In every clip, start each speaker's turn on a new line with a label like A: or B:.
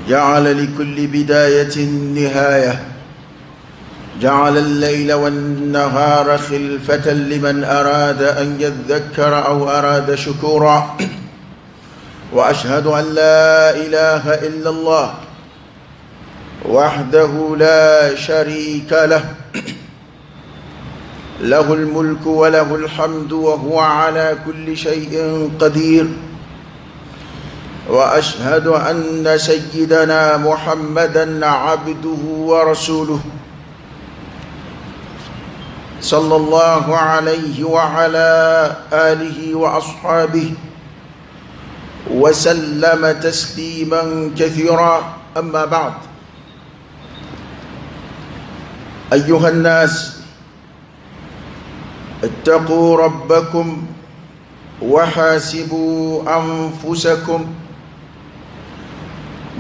A: جعل لكل بداية نهاية، جعل الليل والنهار خلفة لمن أراد أن يذكر أو أراد شكورا. وأشهد أن لا إله إلا الله وحده لا شريك له، له الملك وله الحمد وهو على كل شيء قدير. وأشهد أن سيدنا محمدا عبده ورسوله صلى الله عليه وعلى آله وأصحابه وسلم تسليما كثيرا. أما بعد، أيها الناس، اتقوا ربكم وحاسبوا أنفسكم.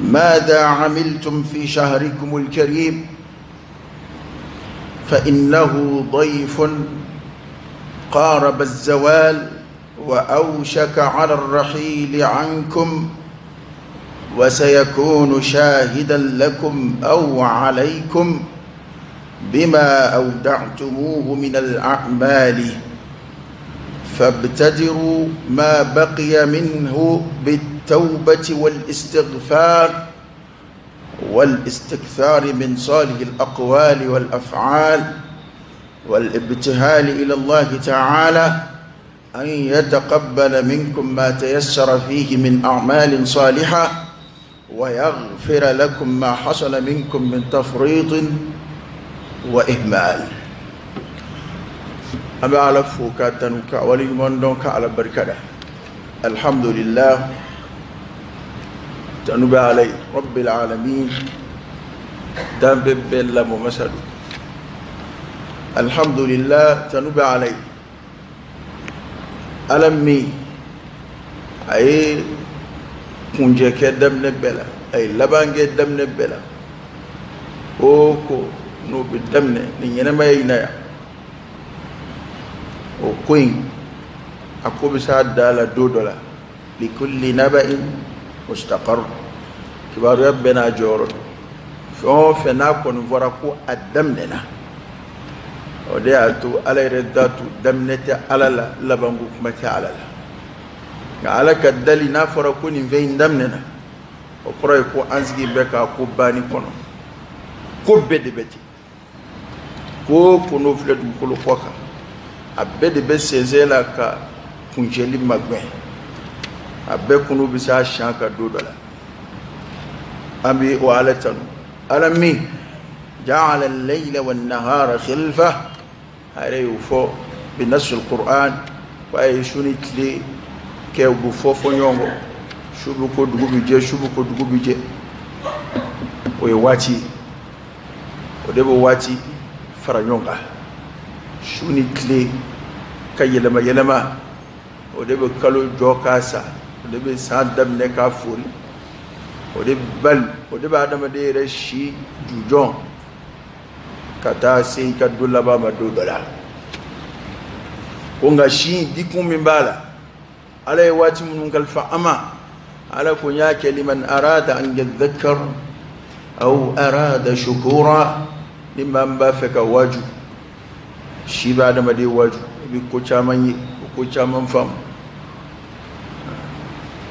A: ماذا عملتم في شهركم الكريم؟ فإنه ضيف قارب الزوال وأوشك على الرحيل عنكم، وسيكون شاهدا لكم أو عليكم بما أودعتموه من الأعمال، فابتدروا ما بقي منه بالتوبة والاستغفار والاستكثار من صالح الأقوال والأفعال، والابتهال إلى الله تعالى أن يتقبل منكم ما تيسر فيه من أعمال صالحة، ويغفر لكم ما حصل منكم من تفريط وإهمال. An bɛ Ala fo k'a tanu, ka waleɲuman dɔn, ka Ala barikada. Alhamdulillah, tanu bɛ Ala ye, rabbil alamin, danfɛn bɛɛ lamɔ masa don. Alhamdulillah, tanu bɛ Ala ye, Ala min a ye kuncɛ kɛ daminɛ bɛɛ la, a ye laban kɛ daminɛ bɛɛ la. O ko n'o bɛ daminɛ ni ɲɛnamaya in na yan, o ko in a ko bɛ s'a dan la don dɔ la. Likulli naba'in mustaqar, kibaruya bɛɛ n'a jɔyɔrɔ don. Fɛn o fɛn n'a kɔni fɔra ko a daminɛna, o de y'a to Ala yɛrɛ datu daminɛ tɛ Ala la, labanko kuma tɛ Ala la. Nka Ala ka dali, n'a fɔra ko nin fɛn in daminɛna, o kɔrɔ ye ko an sigi bɛ k'a ko banni kɔnɔ. Ko bɛɛ de bɛ ten, ko ko n'o filɛ dugukolo kɔ kan, a bɛɛ de bɛ sɛnsɛn la ka kuncɛli magɛn, a bɛɛ kunu bɛ se a siyan ka don dɔ la. An bɛ o Ala tanu, Ala min ja'ala al-layla wan-nahara khilfa, a yɛrɛ y'o fɔ bi nasul Qur'an, ko a ye su ni tile kɛ u bɛ fɔ fɔ ɲɔgɔn kɔ, su bɛ ko dugu bɛ jɛ, su bɛ ko dugu bɛ jɛ. O ye waati ye, o de bɛ waati fara ɲɔgɔn kan, su ni tile ka yɛlɛma yɛlɛma, o de bɛ kalo jɔ k'a sa, o de bɛ san daminɛ k'a fori, o de bali, o de bɛ adamaden yɛrɛ si jujɔn ka taa se i ka don laban ma don dɔ la. Ko nka si dikun min b'a la, Ala ye waati minnu kalifa an ma, Ala ko n y'a kɛ liman arada an yadhakkar aw arada shukura, ni maa min b'a fɛ ka waaju. Si bɛ adamaden waaju, i bɛ ko caman ye, o ko caman faamu,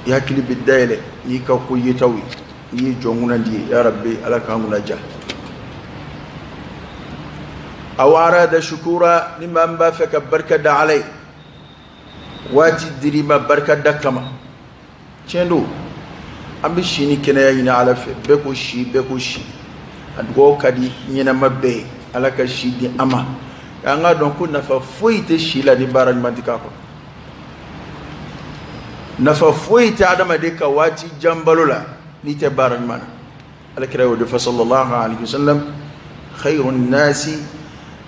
A: i hakili bɛ dayɛlɛ n'i ka ko yetaw ye, n'i ye jɔn kunnandi ye. Ya rabbi, Ala k'an kunna diya. Aw arada shukura, ni maa min b'a fɛ ka barika da Ala ye, waati dir'i ma barika da kama. Tiɲɛ don, an bɛ si ni kɛnɛya ɲini Ala fɛ, bɛɛ ko si, bɛɛ ko si, a dugawu ka di ɲɛnama bɛɛ ye, Ala ka si di an ma. An k'a dɔn ko nafa foyi tɛ si la ni baara ɲuman tɛ k'a kɔnɔ. Nafa foyi tɛ adamaden ka waati jan balo la n'i tɛ baara ɲuman na. Ala kira y'o de fɔ sallallahu alaihi wasallam, khayrun nasi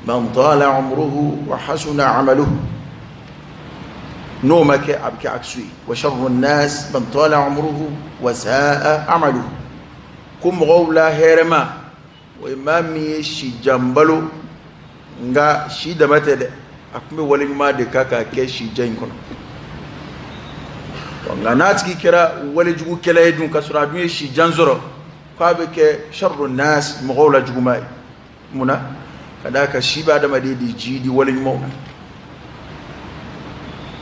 A: man tala umruhu wa hasuna amaluhu. N'o ma kɛ, a bɛ kɛ aksu ye, wa sharru nas man tala umruhu wa sa'a amaluhu. Ko mɔgɔw la hɛrɛma, o ye maa min ye si jan balo, nka si dama tɛ dɛ, a tun bɛ wale ɲuman de kan k'a kɛ si jan in kɔnɔ. Nka n'a tigi kɛra walejugukɛla ye dun, ka sɔrɔ a dun ye si jan sɔrɔ, k'a bɛ kɛ sharru nas, mɔgɔw la juguman ye. Mun na? Ka d'a kan si bɛ adamaden de jiidi wale ɲumanw na.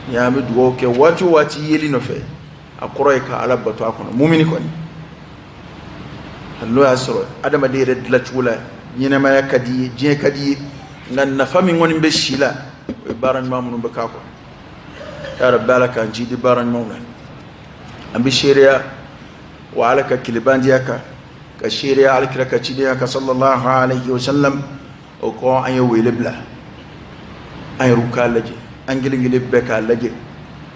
A: Ni an bɛ dugawu kɛ waati o waati yeli nɔfɛ, a kɔrɔ ye ka Ala bato a kɔnɔ. Mumini kɔni, hali n'o y'a sɔrɔ adamaden yɛrɛ dilancogo la ɲɛnamaya ka di i ye, diɲɛ ka di i ye, nka nafa min kɔni bɛ si la, o ye baara ɲuman minnu bɛ k'a kɔnɔ. Ya Rabbi, Ala k'an jiidi baara ɲumanw na. An bɛ seereya wa Ala ka kelebandiya kan, ka seereya Alakira ka cidenya kan, sallallahu alaihi wa sallam. O kɔ, an ye wele bila an yɛrɛw k'a lajɛ, an kelen kelen bɛɛ k'a lajɛ.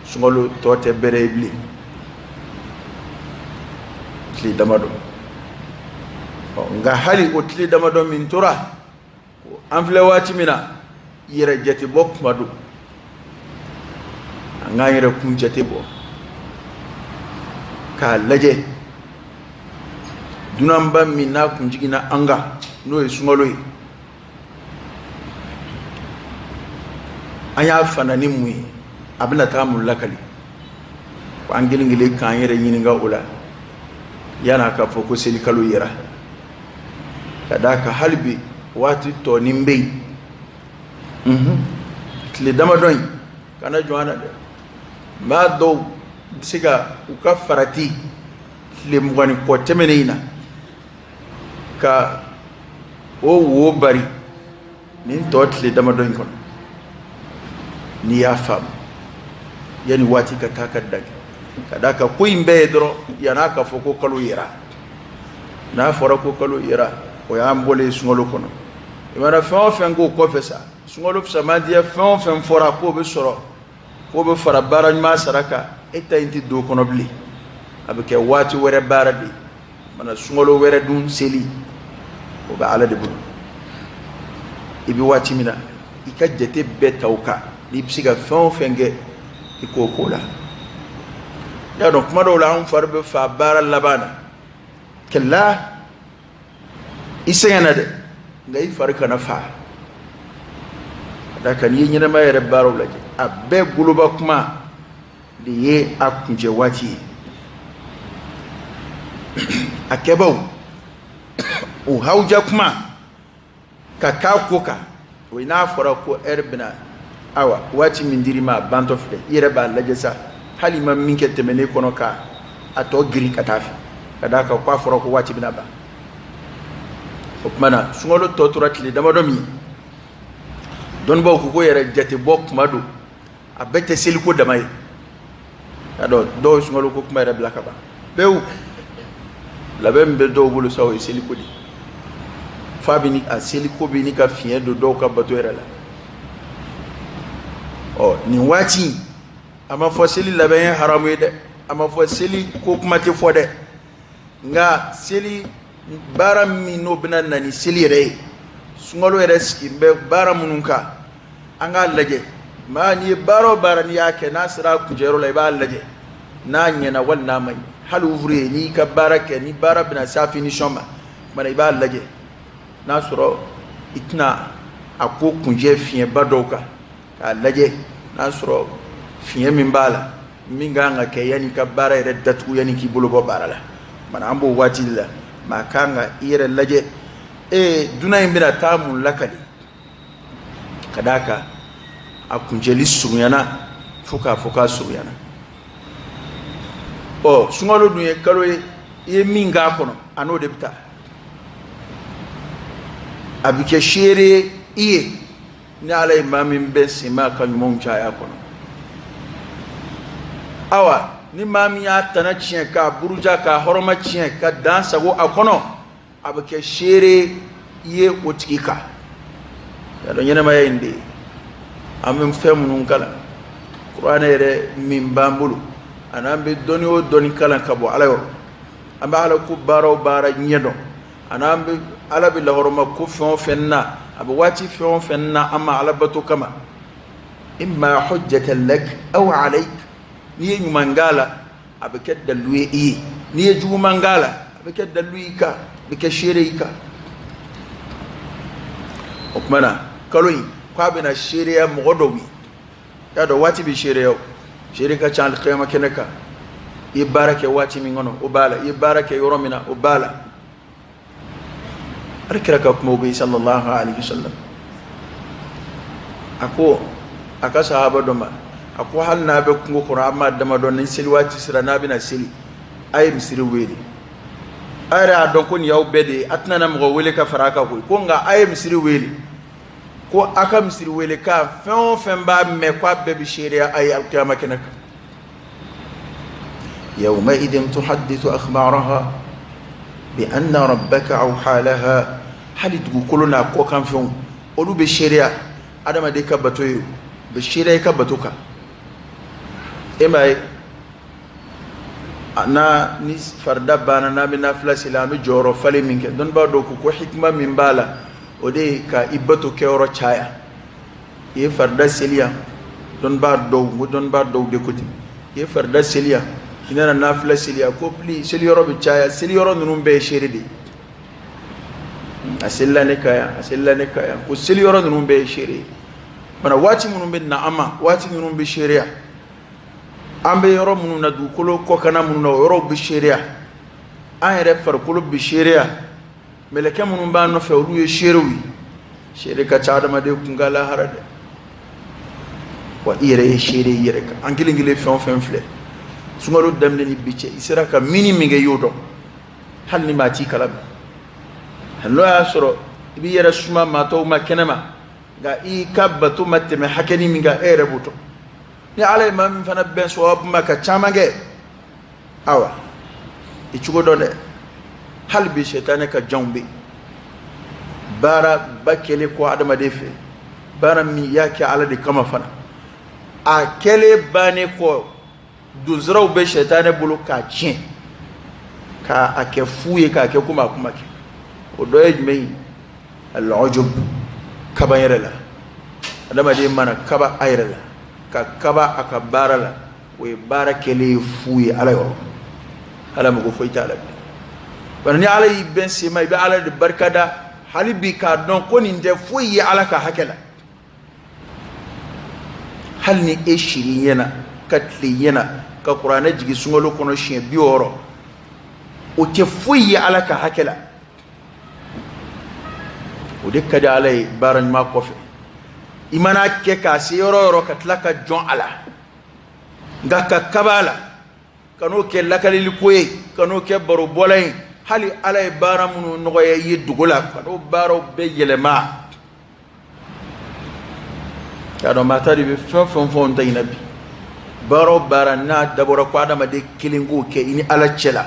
A: Sunkalo tɔ tɛ bɛrɛ ye bilen, tile damadɔ. Nka hali o tile damadɔ min tora, an filɛ waati min na, yɛrɛ jatebɔ kuma don. An k'an yɛrɛ kun jate bɔ k'a lajɛ dunanba min n'a kun jiginna an kan, n'o ye sunkalo ye. An y'a fana ni mun ye? A bɛna taa mun lakali? An kelen kelen k'an yɛrɛ ɲininka o la yan'a ka fɔ ko selikalo yera. Ka d'a kan hali bi waati tɔnin bɛ yen, tile damadɔ in kana jɔn an na dɛ. Maa dɔw bɛ se ka u ka farati tile 20 ni kɔ tɛmɛnen in na ka o wo bari nin tɔ tile damadɔ in kɔnɔ. N'i y'a faamu, yanni waati ka taa ka dan, ka d'a kan ko in bɛɛ ye dɔrɔn yann'a ka fɔ ko kalo yera. N'a fɔra ko kalo yera, o y'an bɔlen sunkalo kɔnɔ. I mana fɛn o fɛn k'o kɔfɛ sa, sunkalo fisamandiya fɛn o fɛn fɔra k'o bɛ sɔrɔ, k'o bɛ fara baara ɲuman sara kan, e ta in tɛ don o kɔnɔ bilen. A bɛ kɛ waati wɛrɛ baara de ye. Mana sunkalo wɛrɛ dun seli, o bɛ Ala de bolo. I bɛ waati min na, i ka jate bɛɛ ta o kan. N'i bɛ se ka fɛn o fɛn kɛ, i k'o k'o la. I y'a dɔn, kuma dɔw la, anw fari bɛ fa baara laban na. Kɛlɛ i sɛgɛnna dɛ, nka i fari kana fa. Ka d'a kan n'i ye ɲɛnamaya yɛrɛ baaraw lajɛ, a bɛɛ goloba kuma de ye a kuncɛ waati ye. A kɛbaw o hawuja kuma ka k'a ko kan, o ye n'a fɔra ko ɛri bɛna, awa, waati min dir'i ma, a bantɔ filɛ. I yɛrɛ b'a lajɛ sa, hali i ma min kɛ tɛmɛnen kɔnɔ, ka a tɔ girin ka taa fɛ, ka d'a kan k'a fɔra ko waati bɛna ban. O tuma na, sunkalo tɔ tora tile damadɔ min ye, dɔnnibaw ko ko yɛrɛ jatebɔ kuma don. A bɛɛ tɛ seliko dama ye. Y'a dɔn, dɔw ye sunkalo ko kuma yɛrɛ bila ka ban pewu. Labɛn min bɛ dɔw bolo sa, o ye seliko de ye. F'a bɛ ni a seliko bɛ ni ka fiɲɛ don dɔw ka bato yɛrɛ la. Ɔ, nin waati in, a ma fɔ seli labɛn ye haramu ye dɛ, a ma fɔ seli ko kuma tɛ fɔ dɛ. Nka seli baara min n'o bɛna na ni seli yɛrɛ ye, sunkalo yɛrɛ sigi bɛ baara minnu kan, an k'a lajɛ. Maa, n'i ye baara o baara, n'i y'a kɛ, n'a sera a kuncɛyɔrɔ la, i b'a lajɛ n'a ɲɛna wali n'a ma ɲɛ. Hali ouvrier, n'i ka baara kɛ, ni baara bɛna se a finition ma kumana, i b'a lajɛ n'a sɔrɔ i tɛna a ko kuncɛ fiɲɛba dɔw kan, k'a lajɛ n'a sɔrɔ fiɲɛ min b'a la, min ka kan ka kɛ yanni ka baara yɛrɛ datugu, yanni k'i bolo bɔ baara la. Mana an b'o waati de la, maa kan ka i yɛrɛ lajɛ ee, dunan in bɛna taa mun lakali? Ka d'a kan a kuncɛli surunyana fo k'a fɔ k'a surunyana. Ɔ, sunkalo dun ye kalo ye, i ye min k'a kɔnɔ, a n'o de bɛ taa. A bɛ kɛ seere ye i ye ni Ala ye maa min bɛn sen ma ka ɲumanw caya a kɔnɔ. Awa, ni maa min y'a tana tiɲɛ, k'a buruja, k'a hɔrɔma tiɲɛ, ka dan sago a kɔnɔ, a bɛ kɛ seere ye o tigi kan. Y'a dɔn, ɲɛnamaya in de ye, an bɛ fɛn minnu kalan, kuranɛ yɛrɛ min b'an bolo, ani an bɛ dɔnni o dɔnni kalan ka bɔ Ala yɔrɔ, an bɛ Ala ko baara o baara ɲɛdɔn, ani an bɛ Ala bɛ lahɔrɔma ko fɛn o fɛn na, a bɛ waati fɛn o fɛn na an ma Ala bato kama, imma hujjatan lak aw alayk. N'i ye ɲuman k'a la, a bɛ kɛ dalilu ye i ye. N'i ye juguman k'a la, a bɛ kɛ dalilu i kan, a bɛ kɛ seere i kan. O tuma na, kalo in k'a bɛna seereya mɔgɔ dɔw ye. Y'a dɔn, waati bɛ seereya, o seere ka ca alikiyama kɛnɛ kan. I ye baara kɛ waati min kɔnɔ, o b'a la. I ye baara kɛ yɔrɔ min na, o b'a la. Ala kira ka kumaw bɛ yen sallallahu alaihi wasallam, a ko a ka sahaba dɔ ma, a ko hali n'a bɛ kungo kɔnɔ, a maa damadɔ, ni seli waati sera, n'a bɛna seli, a ye misiri wele. A yɛrɛ y'a dɔn ko nin y'aw bɛɛ de ye, a tɛna na mɔgɔ wele ka fara a kan koyi. Ko nka a ye misiri wele, ko a ka misiri wele kan, fɛn o fɛn b'a mɛn, ko a bɛɛ bɛ seereya a ye alikiyama kɛnɛ kan. Yawmaidin tuhaddithu akhbaraha bi anna rabbaka awha laha. Hali dugukolo n'a kɔkanfɛnw, olu bɛ seereya adamaden ka bato ye, u bɛ seereya i ka bato kan. E m'a ye, n'a ni farida banna, n'an bɛ nafila seli, an bɛ jɔyɔrɔ falen min kɛ, dɔnnibaa dɔw ko ko hikima min b'a la, o de ye ka i bato kɛyɔrɔ caya. I ye farida seli yan, dɔnnibaa dɔw ko, dɔnnibaa dɔw de ko ten, i ye farida seli yan, i nana nafila seli yan, ko pli seliyɔrɔ bɛ caya. Seliyɔrɔ ninnu bɛɛ ye seere de ye. A selila ne kan yan, a selila ne kan yan, ko seliyɔrɔ ninnu bɛɛ ye seere ye. Mana waati minnu bɛ na an ma, waati minnu bɛ seereya, an bɛ yɔrɔ minnu na, dugukolo kɔkanna minnu na, o yɔrɔw bɛ seereya, an yɛrɛ farikolo bɛ seereya, mɛlɛkɛ minnu b'an nɔfɛ, olu ye seerew ye. Seere ka ca adamaden kun kan lahara dɛ. Wa i yɛrɛ ye seere i yɛrɛ kan. An kelen kelen fɛn o fɛn filɛ, sunkalo daminɛ ni bi cɛ, i sera ka min ni min kɛ, i y'o dɔn, hali ni maa t'i kalama. Hali n'o y'a sɔrɔ i b'i yɛrɛ suma maa tɔw ma kɛnɛ ma, nka i ka bato ma tɛmɛ hakɛni min kan, e yɛrɛ b'o dɔn. Ni Ala ye maa min fana bɛn sababu ma ka caman kɛ, awa, i cogo dɔn dɛ. Hali bi sɛtanɛ ka janw bɛ baara ba kɛlen kɔ adamaden fɛ, baara min y'a kɛ Ala de kama fana, a kɛlen bannen kɔ, donsiraw bɛ sɛtanɛ bolo k'a tiɲɛ, k'a kɛ fu ye, k'a kɛ komi a kuma kɛ. O dɔ ye jumɛn ye? Al-ujub, kaba yɛrɛ la. Adamaden mana kaba a yɛrɛ la, ka kaba a ka baara la, o ye baara kɛlen ye fu ye Ala yɔrɔ. Ala mago foyi t'a la bilen. Bari ni Ala y'i bɛn sen ma, i bɛ Ala de barika da hali bi, k'a dɔn ko nin tɛ foyi ye Ala ka hakɛ la. Hali ni e siri ɲɛna ka tile ɲɛna ka kuranɛ jigin sunkalo kɔnɔ siɲɛ 60, o tɛ foyi ye Ala ka hakɛ la. O de ka di Ala ye. Baara ɲuman kɔfɛ, i mana kɛ k'a se yɔrɔ o yɔrɔ, ka tila ka jɔn a la, nka ka kaba a la, ka n'o kɛ lakaliliko ye, ka n'o kɛ barobɔla ye. Hali Ala ye baara minnu nɔgɔya i ye dogo la, ka n'o baaraw bɛɛ yɛlɛma. K'a dɔn maa ta de bɛ fɛn fɛn fɔ n ta in na bi, baara o baara n'a dabɔra ko adamaden kelen k'o kɛ i ni Ala cɛ la,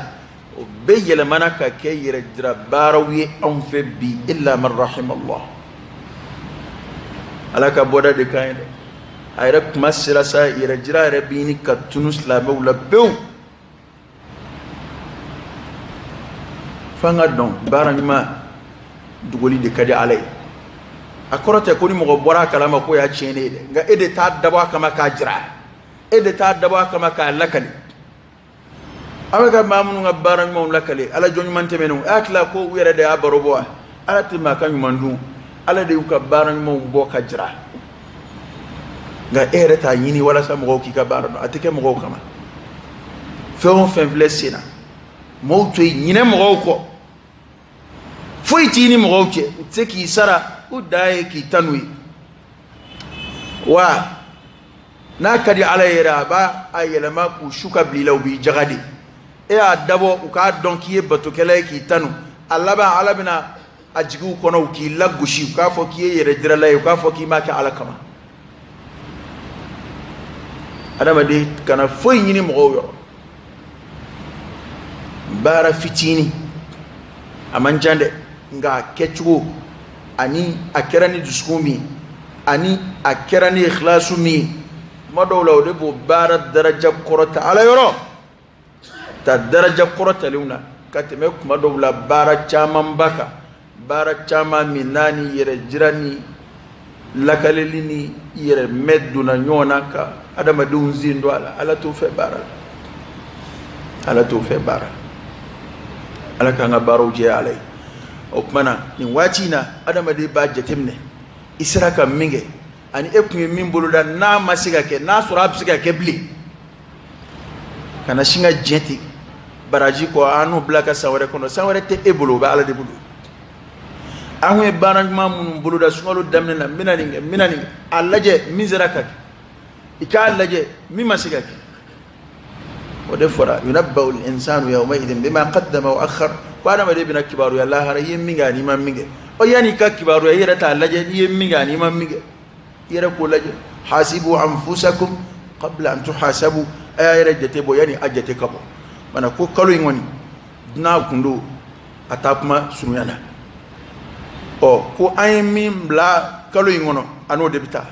A: o bɛɛ yɛlɛmana ka kɛ yɛrɛ jira baaraw ye anw fɛ bi, illa man rahimallah. Ala ka bɔda de kan ye dɛ. A yɛrɛ kuma sera sa, yɛrɛ jira yɛrɛ bɛ ɲini ka tunu silamɛw la pewu. F'an ka dɔn, baara ɲuman dogoli de ka di Ala ye. A kɔrɔ tɛ ko ni mɔgɔ bɔra a kalama ko y'a tiɲɛnen ye dɛ, nka e de t'a dabɔ a kama k'a jira, e de t'a dabɔ a kama k'a lakali. An bɛ ka maa minnu ka baara ɲumanw lakali, Ala jɔn ɲuman tɛmɛnenw, e hakili la ko u yɛrɛ de y'a baro bɔ wa? Ala tɛ maa ka ɲuman dun, Ala de y'u ka baara ɲumanw bɔ ka jira. Nka e yɛrɛ t'a ɲini walasa mɔgɔw k'i ka baara dɔn, a tɛ kɛ mɔgɔw kama. Fɛn o fɛn filɛ sen na, mɔgɔw to yen, ɲinɛ mɔgɔw kɔ, foyi t'i ni mɔgɔw cɛ, u tɛ se k'i sara, u dan ye k'i tanu ye. Wa n'a ka di Ala yɛrɛ, a b'a a yɛlɛma k'u su ka bila i la, u b'i jaga de. E y'a dabɔ u k'a dɔn k'i ye batokɛla ye, k'i tanu, a laban Ala bɛna a jigi u kɔnɔ, u k'i lagosi, u k'a fɔ k'i ye yɛrɛ jirala ye, u k'a fɔ k'i m'a kɛ Ala kama. Adamaden kana foyi ɲini mɔgɔw yɔrɔ. Baara fitinin a man can dɛ, nka a kɛcogo ani a kɛra ni dusukun min ani a kɛra ni ikhlasu min ye, tuma dɔw la o de b'o baara daraja kɔrɔta Ala yɔrɔ, ta daraja kɔrɔtalenw na ka tɛmɛ kuma dɔw la baara camanba kan, baara caman min n'a ni yɛrɛ jira ni lakaleli ni yɛrɛ mɛn donna ɲɔgɔn na ka adamadenw sen don a la. Ala t'o fɛ baara la, Ala t'o fɛ baara la. Ala k'an ka baaraw jɛ Ala ye. O tuma na, nin waati in na, adamaden b'a jateminɛ i sera ka min kɛ ani e kun ye min boloda, n'a ma se ka kɛ, n'a sɔrɔ a bɛ se ka kɛ bilen, kana sin ka diɲɛ ten baraji kɔ, an n'o bila ka san wɛrɛ kɔnɔ. San wɛrɛ tɛ e bolo, o bɛ Ala de bolo. An kun ye baara ɲuman minnu boloda sunkalo daminɛ na, n bɛna nin kɛ, n bɛna nin kɛ, a lajɛ min sera ka kɛ, i k'a lajɛ min ma se ka kɛ. O de fɔra yunabba'u al-insanu yawma'idhin bima qaddama wa akhar, ko adamaden bɛna kibaruya lahara, i ye min kɛ ani i ma min kɛ. Ɔ, yanni i ka kibaruya, i yɛrɛ t'a lajɛ n'i ye min kɛ ani i ma min kɛ, i yɛrɛ k'o lajɛ. Hasibu anfusakum qabla an tuhasabu, a y'a yɛrɛ jate bɔ yanni a jate ka bɔ. Mana ko kalo in kɔni dunan kun don, a taa kuma surunya na. Ɔ, ko an ye min bila kalo in kɔnɔ, a n'o de bɛ taa.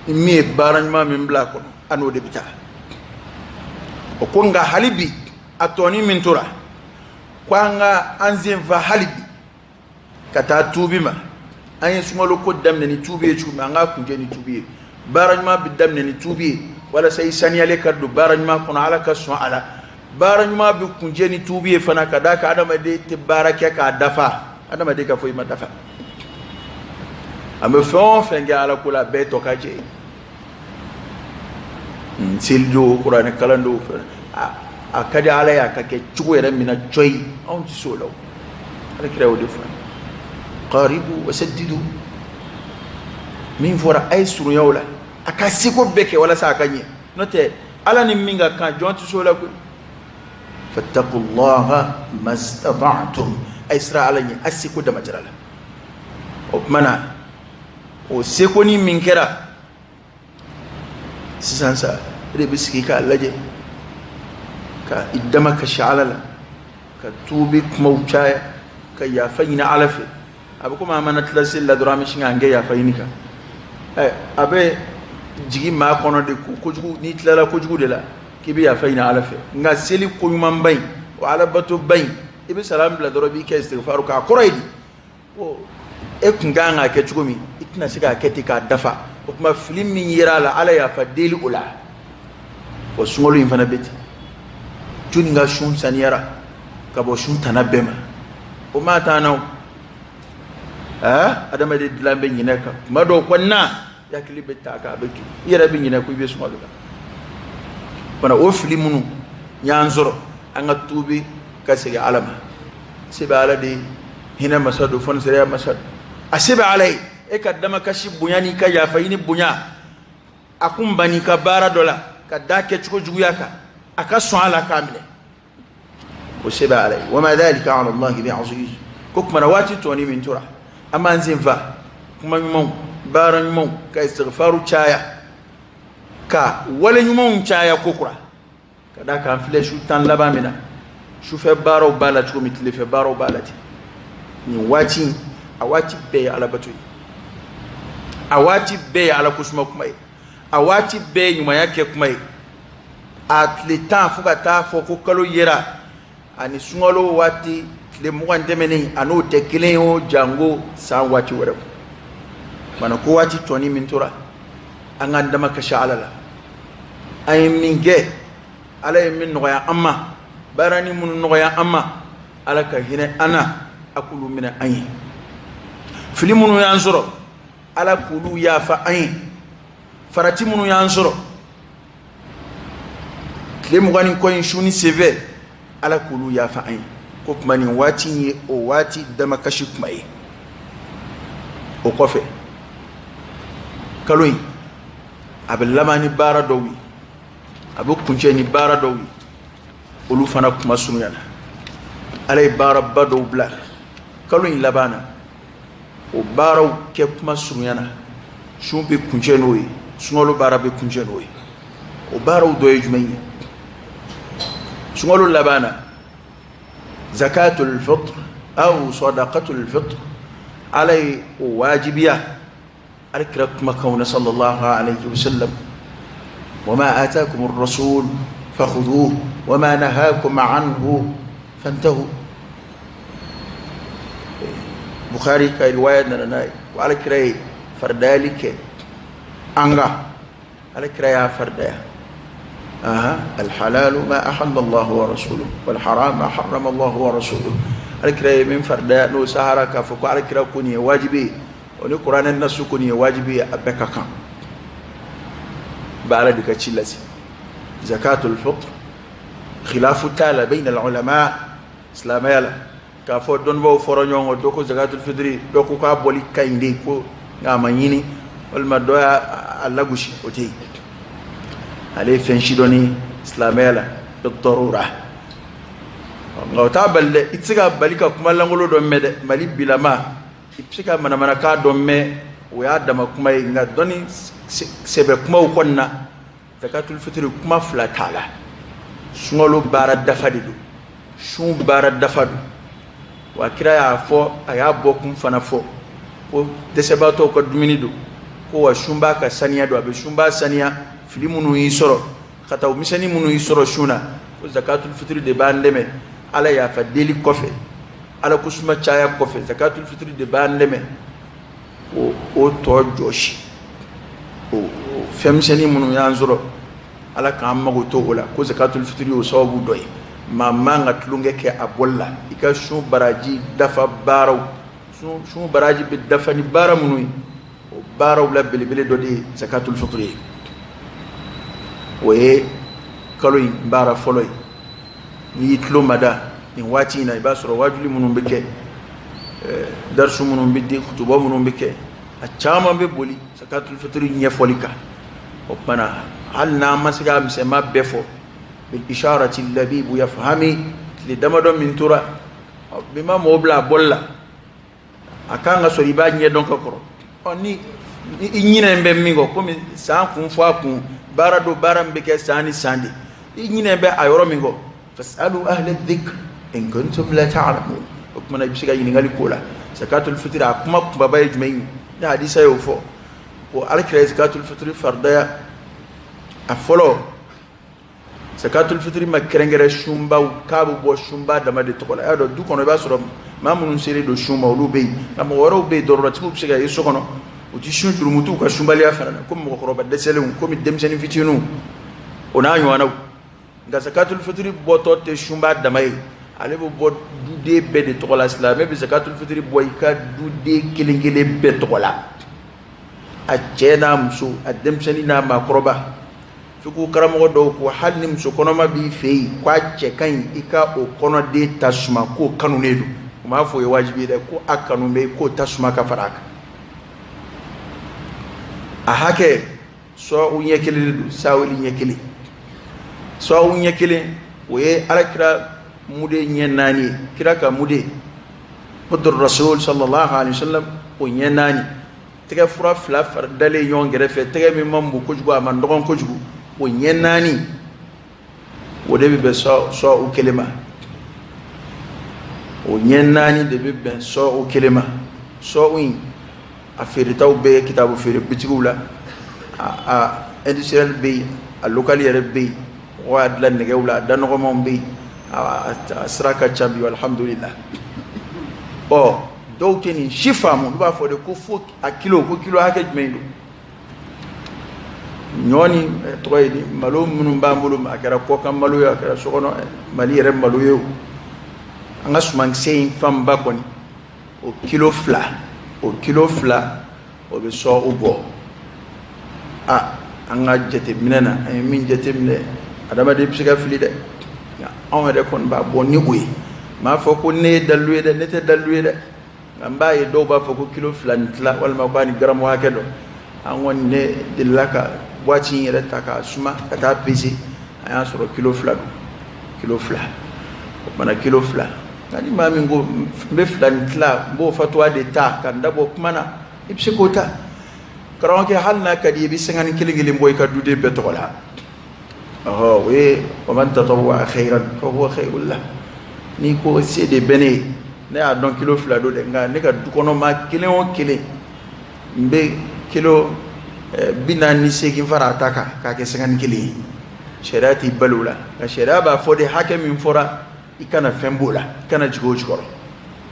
A: Ni min ye baara ɲuman min bila a kɔnɔ, a n'o de bɛ taa. O ko nka hali bi a tɔni min tora, ko an ka an sen fa hali bi ka taa tuubi ma. An ye sunkalo ko daminɛ ni tuubi ye cogo min, an k'a kuncɛ ni tuubi ye. Baara ɲuman bɛ daminɛ ni tuubi ye walasa i saniyalen ka don baara ɲuman kɔnɔ, Ala ka sɔn a la. Baara ɲuman bɛ kuncɛ ni tuubi ye fana, ka d'a kan adamaden tɛ baara kɛ k'a dafa, adamaden ka foyi ma dafa. An bɛ fɛn o fɛn kɛ Ala ko la, a bɛɛ tɔ ka jɛ ye. Seli don, kuranɛ kalan don, fɛn a ka di Ala ye a ka kɛ cogo yɛrɛ min na cɔyi, anw tɛ se o la. O Ala kira y'o de fɔ, qaribu wa saddidu, min fɔra a ye surunya o la, a ka seko bɛɛ kɛ walasa a ka ɲɛ. N'o tɛ, Ala ni min ka kan, jɔn tɛ se o la koyi. Fattaqullaha mastata'tum, a ye siran Ala ɲɛ a seko damajira la. O tuma na, o seko ni min kɛra sisan sa, e de bɛ sigi k'a lajɛ, ka i dama kasi Ala la, ka tuubi kumaw caya, ka yafa ɲini Ala fɛ. A bɛ komi an mana tila seli la dɔrɔn, an bɛ sin k'an kɛ yafa ɲini kan. Ɛ, a bɛ jigin maa kɔnɔ de ko kojugu, n'i tilala kojugu de la k'i bɛ yafa ɲini Ala fɛ. Nka seli koɲumanba in, o alabatoba in, i bɛ salam bila dɔrɔn, i b'i kɛ istighfaru k'a kɔrɔ ye di? Ko e kun kan k'a kɛ cogo min, i tɛna se k'a kɛ ten k'a dafa. O tuma fili min yera a la, Ala yafa deli o la. O sunkalo in fana bɛ ten. Jɔnni ka sun saniyara ka bɔ sun tana bɛɛ ma? O maa t'an na o. Aa, adamaden dilan bɛ ɲinɛ kan kuma dɔw kɔni na, i hakili bɛ taa kan, a bɛ to i yɛrɛ bɛ ɲinɛ ko i bɛ sunkalo la fana. O fili minnu y'an sɔrɔ, an ka tuubi ka segin Ala ma. Se bɛ Ala de ye, hinɛ masa don, fɔnisɛrɛya masa don, a se bɛ Ala ye. E ka damakasi bonya n'i ka yafa ɲini bonya, a kun ban ka baara dɔ la ka da kɛcogo juguya kan, a ka sɔn a la k'a minɛ, o se bɛ Ala ye. Wa ma dhalika ala Allahi bi aziz. Ko kumana waati tɔni min tora, an b'an sen fa kuma ɲumanw, baara ɲumanw, ka istighfaru caya, ka wale ɲumanw caya ko kura, ka d'a kan filɛ su 10 laban min na, sufɛ baaraw b'a la cogo min, tilefɛ baaraw b'a la ten. Nin waati, a waati bɛɛ ye alabato ye, a waati bɛɛ ye Ala kosuma kuma ye, a waati bɛɛ ye ɲumanya kɛ kuma ye. A tile 10 fo ka taa fɔ ko kalo yera, ani sunkalo waati tile 20 tɛmɛnen, a n'o tɛ kelen ye o, jango san waati wɛrɛ. Mana ko waati tɔni min tora, an k'an dama kasi Ala la. An ye min kɛ, Ala ye min nɔgɔya an ma, baara ni minnu nɔgɔya an ma, Ala ka hinɛ an na, a k'olu minɛ an ye. Fili minnu y'an sɔrɔ, Ala k'olu yafa an ye. Farati minnu y'an sɔrɔ tile 20 ni kɔ in su ni senfɛ, Ala k'olu yafa an ye. Ko tuma nin waati in ye o waati damakasi kuma ye. O kɔfɛ, kalo in a bɛ laban ni baara dɔw ye, a bɛ kuncɛ ni baara dɔw ye, olu fana kuma surunya na. Ala ye baaraba dɔw bila kalo in laban na, o baaraw kɛ kuma surunya na, sun bɛ kuncɛ n'o ye, sunkalo baara bɛ kuncɛ n'o ye. O baaraw dɔ ye jumɛn ye sunkalo laban na? Zakatul fitr aw sadaqatul fitr, Ala ye o wajibiya. Ala kira kumakanw na sallallahu alayhi wa sallam: wa ma atakum ar-rasul fakhudhuhu wa ma nahakum anhu fantahu. Bukhari ka riwaya nana n'a ye ko Ala kira ye faridayali kɛ an kan, Ala kira y'a faridaya. Aha, alhalalu ma ahalla Allah wa rasuluhu wal haram ma harrama Allah wa rasuluhu. Ala kira ye min faridaya, n'o sahara k'a fɔ ko Ala kira ko nin ye wajibi ye, o ni kuranɛ nasu ko nin ye wajibi ye, a bɛɛ ka kan ba Ala de ka ci lase. Zakatul fitr, khilafu t'a la bayna al ulama silamɛya la. K'a fɔ dɔnnibaaw fɔra ɲɔgɔn kɔ, dɔ ko zakatul fitiri, dɔ ko k'a bɔli ka ɲi de ko nka a ma ɲini, walima dɔ y'a lagosi, o tɛ yen. Ale ye fɛn sidɔnni silamɛya la bidarura, nka o t'a bali dɛ. I tɛ se ka bali ka kuma lankolon dɔ mɛn dɛ. Mali bilama, i bɛ se ka manamanakan dɔ mɛn, o y'a dama kuma ye. Nka dɔnni sɛbɛ kumaw kɔni na, zakatul fitiri kuma fila t'a la. Sunkalo baara dafa de don, sun baara dafa don. Wa kira y'a fɔ, a y'a bɔ kun fana fɔ ko dɛsɛbaatɔw ka dumuni don, ko wa sunbaa ka saniya don, a bɛ sunbaa saniya. Fili minnu y'i sɔrɔ, kataw misɛnnin minnu y'i sɔrɔ sun na, ko zakatul fitiri de b'an dɛmɛ. Ala yafa deli kɔfɛ, ala ko suma caya kɔfɛ, zakatul fitiri de b'an dɛmɛ ko o tɔ jɔsi, o fɛn misɛnnin minnu y'an sɔrɔ, ala k'an mago to o la, ko zakatul fitiri y'o sababu dɔ ye. Maa man ka tulonkɛ kɛ a bɔli la. I ka sun baraji dafa baaraw, sun baraji bɛ dafa ni baara minnu ye, o baaraw la belebele dɔ de ye zakatul fitiri ye. O ye kalo in baara fɔlɔ ye. N'i y'i tulo mada nin waati in na, i b'a sɔrɔ wajuli minnu bɛ kɛ, darisu minnu bɛ di, kutuba minnu bɛ kɛ, a caman bɛ boli zakatul fitiri ɲɛfɔli kan. O tuma na, hali n'an ma se k'a misɛnman bɛɛ fɔ, bil isharati labibu yafhami. Tile damadɔ min tora bi, ma mɔgɔw bila a bɔli la, a kan ka sɔrɔ i b'a ɲɛdɔn ka kɔrɔ. Ɔ, ni i ɲinɛ bɛ min kɔ, komi san kun fɔ a kun baara don, baara min bɛ kɛ san ni san de, i ɲinɛ bɛ a yɔrɔ min kɔ, fasalu ahla dhikr in kuntum la ta'lamun. O tuma na, i bɛ se ka ɲininkali k'o la. Zakatul fitiri, a kuma kunbaba ye jumɛn ye? Ni hadisa y'o fɔ ko alakira ye zakatul fitiri faridaya. A fɔlɔ, zakatul fitiri ma kɛrɛnkɛrɛn sunbaw k'a bɛ bɔ sunba dama de tɔgɔ la. I y'a dɔn, du kɔnɔ, i b'a sɔrɔ maa minnu selen don sun ma, olu bɛ yen, nka mɔgɔ wɛrɛw bɛ yen, dɔrɔrɔtigiw bɛ se ka ye so kɔnɔ, u ti sun, jurumu t'u ka sunbaliya fana na, komi mɔgɔkɔrɔba dɛsɛlenw, komi denmisɛnnin fitininw, o n'a ɲɔgɔnnaw. Nka zakatul fitiri bɔtɔ tɛ sunba dama ye, ale bɛ bɔ duden bɛɛ de tɔgɔ la. Silamɛ bɛ zakatul fitiri bɔ i ka duden kelen kelen bɛɛ tɔgɔ la, a cɛ n'a muso, a denmisɛnnin n'a maakɔrɔba. Fo karamɔgɔ dɔw ko hali ni muso kɔnɔma b'i fɛ yen, k'a cɛ ka ɲi, i ka o kɔnɔden ta suma, k'o kanunen don. U m'a fɔ o ye wajibi ye dɛ, ko a kanu bɛ k'o ta suma ka fara a kan. A hakɛ, sɔɔ ɲɛ kelen de don, sawuli ɲɛ kelen. Sɔɔ ɲɛ kelen, o ye alakira mude ɲɛ 4 ye. Kira ka mude, mudu rasul sallallahu alaihi wasallam, o ɲɛ 4, tɛgɛ fura fila fara dalen ɲɔgɔn kɛrɛfɛ, tɛgɛ min man bon kojugu, a man dɔgɔn kojugu, o ɲɛ 4, o de bɛ bɛn sɔɔ kelen ma. O ɲɛ 4 de bɛ bɛn sɔɔ kelen ma. Sɔɔ in, a feeretaw bɛ kitabu feere bitigiw la, a industriel bɛ yen, a local yɛrɛ bɛ yen, mɔgɔ y'a dilan nɛgɛw la, a da nɔgɔmanw bɛ yen, a sira ka ca bi, alhamdulillah. Ɔ, dɔw tɛ nin si faamu, olu b'a fɔ de ko fo a kilo, ko kilo hakɛ jumɛn don? Ɲɔ ni tɔgɔ ye di, malo minnu b'an bolo, a kɛra kɔkan malo ye, a kɛra sokɔnɔ Mali yɛrɛ malo ye o, an ka sumankisɛ in fanba kɔni, o kilo 2, o kilo 2, o bɛ sɔ o bɔ. A an ka jateminɛ na, an ye min jateminɛ, adamaden bɛ se ka fili dɛ, nka anw yɛrɛ kɔni b'a bɔ ni o ye. N m'a fɔ ko ne ye dalilu ye dɛ, ne tɛ dalilu ye dɛ, nka n b'a ye dɔw b'a fɔ ko kilo 2 ni tila, walima k'a ni garamu hakɛ dɔ. An kɔni, ne delila ka boîte in yɛrɛ ta k'a suma ka taa pese, an y'a sɔrɔ kilo 2 don, kilo 2. O kumana, kilo 2. Nka ni maa min ko n bɛ 2 ni tila, n b'o fatuwa de ta ka n dabɔ kuma na, i bɛ se k'o ta. Karamɔgɔkɛ, hali n'a ka di i bɛ sangani kelen kelen bɔ i ka duden bɛɛ tɔgɔ la. Ɔhɔ, o ye wa man tatawwa khayran fa huwa khayrun lah. N'i ko se de bɛ ne ye, ne y'a dɔn kilo 2 don dɛ, nka ne ka du kɔnɔ maa kelen o kelen, n bɛ kilo 48 fara a ta kan k'a kɛ sangani kelen ye, sariya t'i bali o la. Nka sariya b'a fɔ de, hakɛ min fɔra, i kana fɛn b'o la, i kana jigin o jukɔrɔ.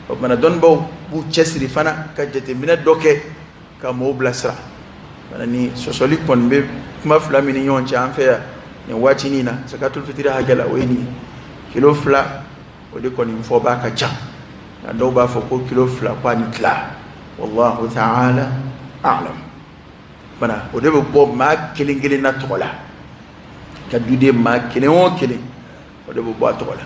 A: O kumana, dɔnnibaaw b'u cɛsiri fana ka jateminɛ dɔ kɛ ka mɔgɔw bilasira. Mana ni sɔsɔli kɔni bɛ kuma fila min ni ɲɔgɔn cɛ an fɛ yan nin waatinin na zakatul fitiri hakɛ la, o ye nin ye, kilo 2, o de kɔni fɔbaa ka ca. Nka dɔw b'a fɔ ko kilo 2 ko a ni tila, wallahu ta'ala a'lam. Fana o de bɛ bɔ maa kelen kelen na tɔgɔ la, ka duden maa kelen o kelen, o de bɛ bɔ a tɔgɔ la.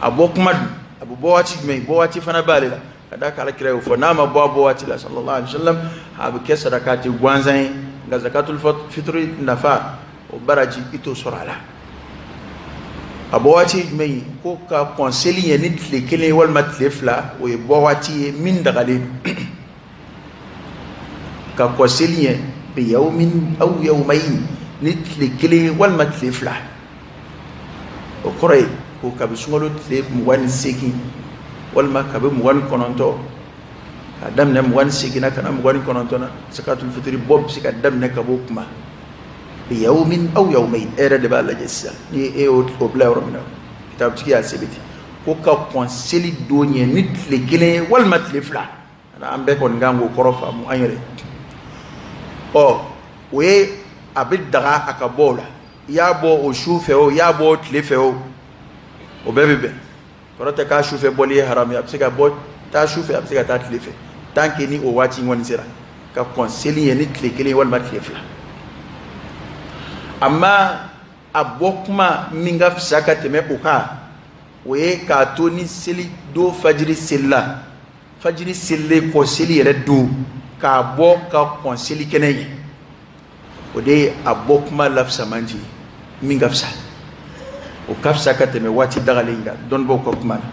A: A bɔ kuma dun, A bɛ bɔ waati jumɛn? Bɔ waati fana b'ale la, ka d'a kan Ala kira y'o fɔ. N'a ma bɔ a bɔ waati la, sallallahu alaihi wasallam, a bɛ kɛ sarakati gansan ye, nka zakatul fitiri nafa, o baraji, i t'o sɔrɔ a la. A bɔ waati ye jumɛn ye? Ko ka kɔn seli ɲɛ ni tile kelen walima tile 2, o ye bɔ waati ye min dagalen don. Ka kɔn seli ɲɛ bi yawmin aw yawmayn, ni tile kelen walima tile 2, o kɔrɔ ye ko kabi sunkalo tile 28 walima kabi 29, k'a daminɛ 28 na ka na 29 na, zakatul fitiri bɔ bɛ se ka daminɛ ka b'o kuma. Bi yawmin aw yawmayn, e yɛrɛ de b'a lajɛ sisan ni e y'o bila yɔrɔ min na. Kitabutigi y'a sɛbɛn ten ko ka kɔn seli don ɲɛ ni tile kelen walima tile 2. An bɛɛ kɔni kan k'o kɔrɔ faamu an yɛrɛ. Ɔ, o ye a bɛ daga a ka bɔ o la. I y'a bɔ o su fɛ o, i y'a bɔ o tile fɛ o, o bɛɛ bɛ bɛn. Kɔrɔ tɛ k'a su fɛ bɔli ye haramu ye. A bɛ se ka bɔ taa su fɛ, a bɛ se ka taa tile fɛ, tant que ni o waati in kɔni sera, ka kɔn seli ɲɛ ni tile kelen walima tile 2. Amma a bɔ kuma min ka fisa ka tɛmɛ o kan, o ye k'a to ni seli don fajiri selila, fajiri selilen kɔ, seli yɛrɛ don, k'a bɔ ka kɔn seli kɛnɛ ɲɛ. O de ye a bɔ kuma lafisamanti ye, min ka fisa. O ka fisa ka tɛmɛ waati dagalen kan dɔnnibaw ka kuma na.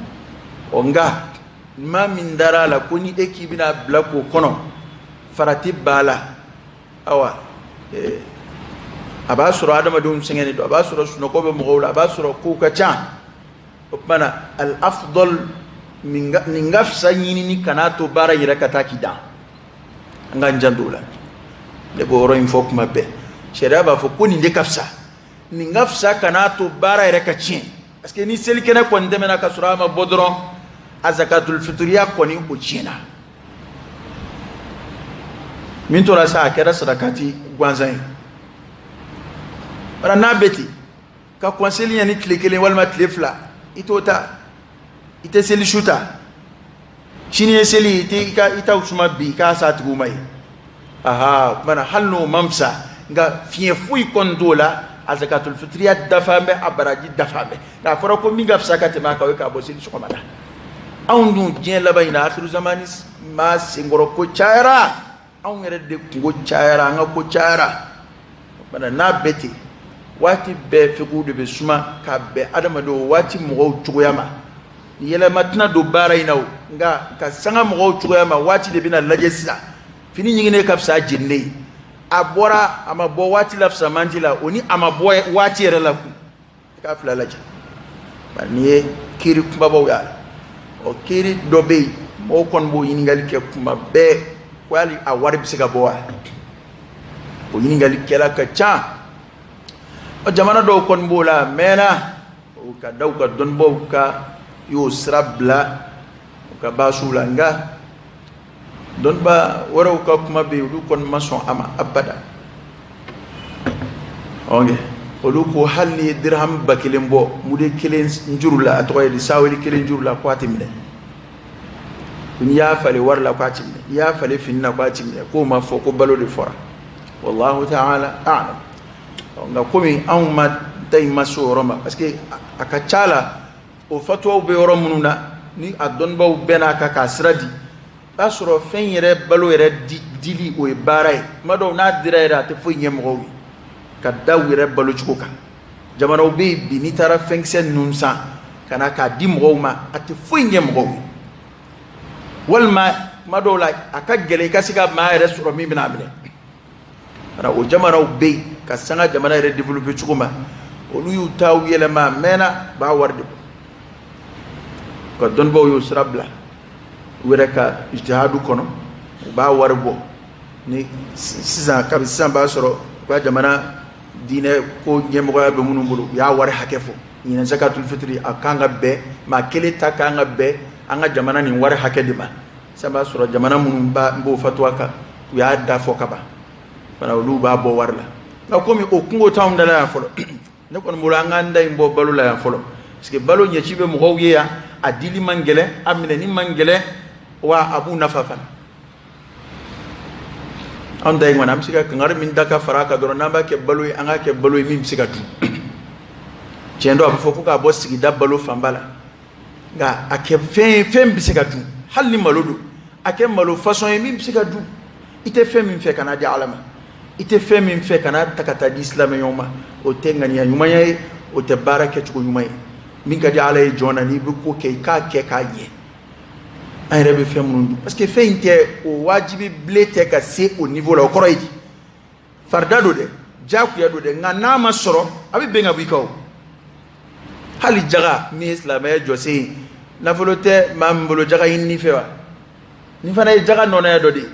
A: Ɔ, nka maa min dara a la ko ni e k'i bɛna bila k'o kɔnɔ, farati b'a la, awa a b'a sɔrɔ adamadenw sɛgɛnnen don, a b'a sɔrɔ sunɔgɔ bɛ mɔgɔw la, a b'a sɔrɔ kow ka ca, o tuma na al afdal, nin ka fisa ɲinini, kan'a to baara yɛrɛ ka taa k'i dan. An k'an janto o la. Ne b'o yɔrɔ in fɔ kuma bɛɛ. Sariya b'a fɔ ko nin de ka fisa, nin ka fisa, kan'a to baara yɛrɛ ka tiɲɛ, parce que ni selikɛnɛ kɔni tɛmɛna ka sɔrɔ a ma bɔ dɔrɔn, a zakatul fitiriya kɔni, o tiɲɛna. Min tora sa, a kɛra sarakati gansan ye. Wala n'a bɛ ten, ka kɔn seli ɲɛ ni tile kelen walima tile 2, i t'o ta, i tɛ seli su ta. Sini ye seli, i tɛ i ka i t'aw suma bi i k'a s'a tigiw ma ye. Aha, o tuma na hali n'o man fisa, nka fiɲɛ foyi kɔni t'o la. A zakatul fitiriya dafa bɛ, a baraji dafa bɛ. Nka a fɔra ko min ka fisa ka tɛmɛ a kan, o ye k'a bɔ seli sɔgɔma la. Anw dun, diɲɛ laban in na, akhiru zamani maa senkɔrɔ ko cayara, anw yɛrɛ de kunko cayara, an ka ko cayara. Bana n'a bɛɛ ten, waati bɛɛ fikihu de bɛ suma ka bɛn adamadenw waati mɔgɔw cogoya ma. Yɛlɛma tɛna don baara in na o, nka ka sanga mɔgɔw cogoya ma, waati de bɛna lajɛ sisan. Fini ɲiginnen ka fisa jeninen ye. A bɔra, a ma bɔ waati la fisamanti la, o ni a ma bɔ waati yɛrɛ la kun, i k'a fila lajɛ. Bari n'i ye kiiri kumabaw y'a la, ɔ, kiiri dɔ bɛ yen, mɔgɔw kɔni b'o ɲininkali kɛ kuma bɛɛ ko hali a wari bɛ se ka bɔ wa? O ɲininkalikɛla ka ca. Ɔ, jamana dɔw kɔni b'o la, a mɛnna, o ka da u ka dɔnnibaw ka y'o sira bila u ka baasiw la. Nka dɔnniba wɛrɛw ka kuma bɛ yen, olu kɔni ma sɔn a ma abada. Ok, olu ko hali ni ye dirham 1000 bɔ mude kelen juru la, a tɔgɔ ye di, saweli kelen juru la, ko a tɛ minɛ. N'i y'a falen wari la, ko a tɛ minɛ. N'i y'a falen fini na, ko a tɛ minɛ. K'o ma fɔ ko balo de fɔra. Wallahu ta'ala a'lam. Nka komi anw ma ta in ma se o yɔrɔ ma, parce que a ka ca la, o fatuwaw bɛ yɔrɔ minnu na, ni a dɔnnibaw bɛn'a kan k'a sira di, b'a sɔrɔ fɛn yɛrɛ balo yɛrɛ dili, o ye baara ye. Tuma dɔw n'a dira yɛrɛ, a tɛ foyi ɲɛ mɔgɔw ye ka da u yɛrɛ balo cogo kan. Jamanaw bɛ yen bi, n'i taara fɛnkisɛ ninnu san ka na k'a di mɔgɔw ma, a tɛ foyi ɲɛ mɔgɔw ye, walima tuma dɔw la a ka gɛlɛn i ka se ka maa yɛrɛ sɔrɔ min bɛna a minɛ. O jamanaw bɛ yen ka sanga jamana yɛrɛ développer cogo ma, olu y'u taw yɛlɛma a mɛnna, b'a wari de bɔ. Ka dɔnnibaw y'o sira bila u yɛrɛ ka ijtihadu kɔnɔ, u b'a wari bɔ. Ni sisan, kabi sisan b'a sɔrɔ u ka jamana diinɛ ko ɲɛmɔgɔya bɛ minnu bolo, u y'a wari hakɛ fɔ. Ɲinan zakatul fitiri, a kan ka bɛn maa kelen ta kan ka bɛn an ka jamana nin wari hakɛ de ma. Sisan b'a sɔrɔ jamana minnu b'o fatuwa kan, u y'a da fɔ ka ban fana, olu b'a bɔ wari la. Nka komi o kungo t'anw da la yan fɔlɔ, ne kɔni bolo, an k'an da in bɔ balo la yan fɔlɔ, parce que balo ɲɛci bɛ mɔgɔw ye yan, a dili man gɛlɛn, a minɛni man gɛlɛn, wa a b'u nafa fana. Anw ta in kɔni, an bɛ se ka kangari min da ka fara a kan dɔrɔn, n'an b'a kɛ balo ye, an k'a kɛ balo ye min bɛ se ka dun. Tiɲɛ don, a bɛ fɔ ko k'a bɔ sigida balo fanba la. Nka a kɛ fɛn ye, fɛn bɛ se ka dun. Hali ni malo don, a kɛ malo façon ye min bɛ se ka dun. I tɛ fɛn min fɛ, kana di Ala ma. I tɛ fɛn min fɛ, kana ta ka taa di silamɛ ɲɔgɔn ma. O tɛ ŋaniya ɲumanya ye, o tɛ baara kɛcogo ɲuman ye. Min ka di Ala ye jɔn na, n'i bɛ ko kɛ, i k'a kɛ k'a ɲɛ. An yɛrɛ bɛ fɛn minnu dun, parce que fɛn in tɛ o wajibi bilen tɛ ka se o niveau la. O kɔrɔ ye di? Farida don dɛ, diyagoya don dɛ, nka n'a ma sɔrɔ, a bɛ bɛn ka bɔ i kan. O hali jaga min ye silamɛya jɔsen ye, nafolo tɛ maa min bolo, jaga ɲini fɛ wa? Nin fana ye jaga nɔnɔya dɔ de ye.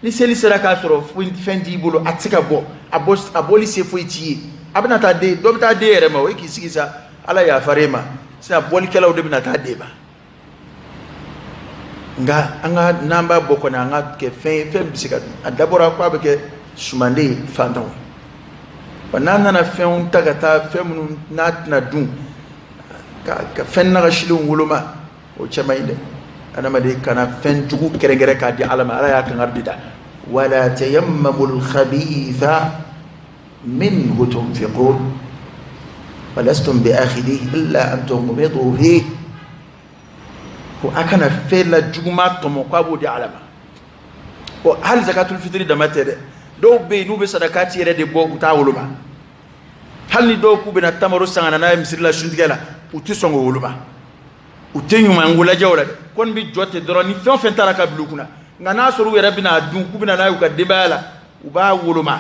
A: Ni seli sera k'a sɔrɔ fɛn t'i bolo, a tɛ se ka bɔ, a bɔli se foyi t'i ye. A bɛna taa den dɔ bɛ taa den yɛrɛ ma, o ye k'i sigi sa, Ala yafara e ma. Sisan bɔlikɛlaw de bɛna taa den ma. Nka an ka n'an b'a bɔ kɔni, an ka kɛ fɛn ye, fɛn bɛ se ka dun. A dabɔra ko a bɛ kɛ sumanden ye fantanw wa. N'an nana fɛnw ta ka taa, fɛn minnu n'a tɛna dun, ka fɛn nagasilenw woloma, o cɛ man ɲi dɛ. Adamaden kana fɛn jugu kɛrɛnkɛrɛn k'a di Ala ma. Ala y'a kangari de da: wala tayammamul khabitha minhu tunfiqun wa lastum bi akhidhihi illa an tughmidu fihi. Ko a kana fɛn la juguman tɔmɔ k'a b'o di Ala ma. O hali zakatul fitiri dama tɛ dɛ. Dɔw bɛ yen, n'u bɛ sadakati yɛrɛ de bɔ, u t'a woloma. Hali ni dɔw k'u bɛna tamaro san ka na n'a ye misiri la suntigɛ la, u tɛ sɔn k'o woloma. U tɛ ɲuman lajɛ o la dɛ. Kɔni bɛ jɔ ten dɔrɔn, ni fɛn o fɛn taara ka bila u kunna. Nka n'a sɔrɔ u yɛrɛ bɛna a dun, k'u bɛna n'a ye u ka denbaya la, u b'a woloma.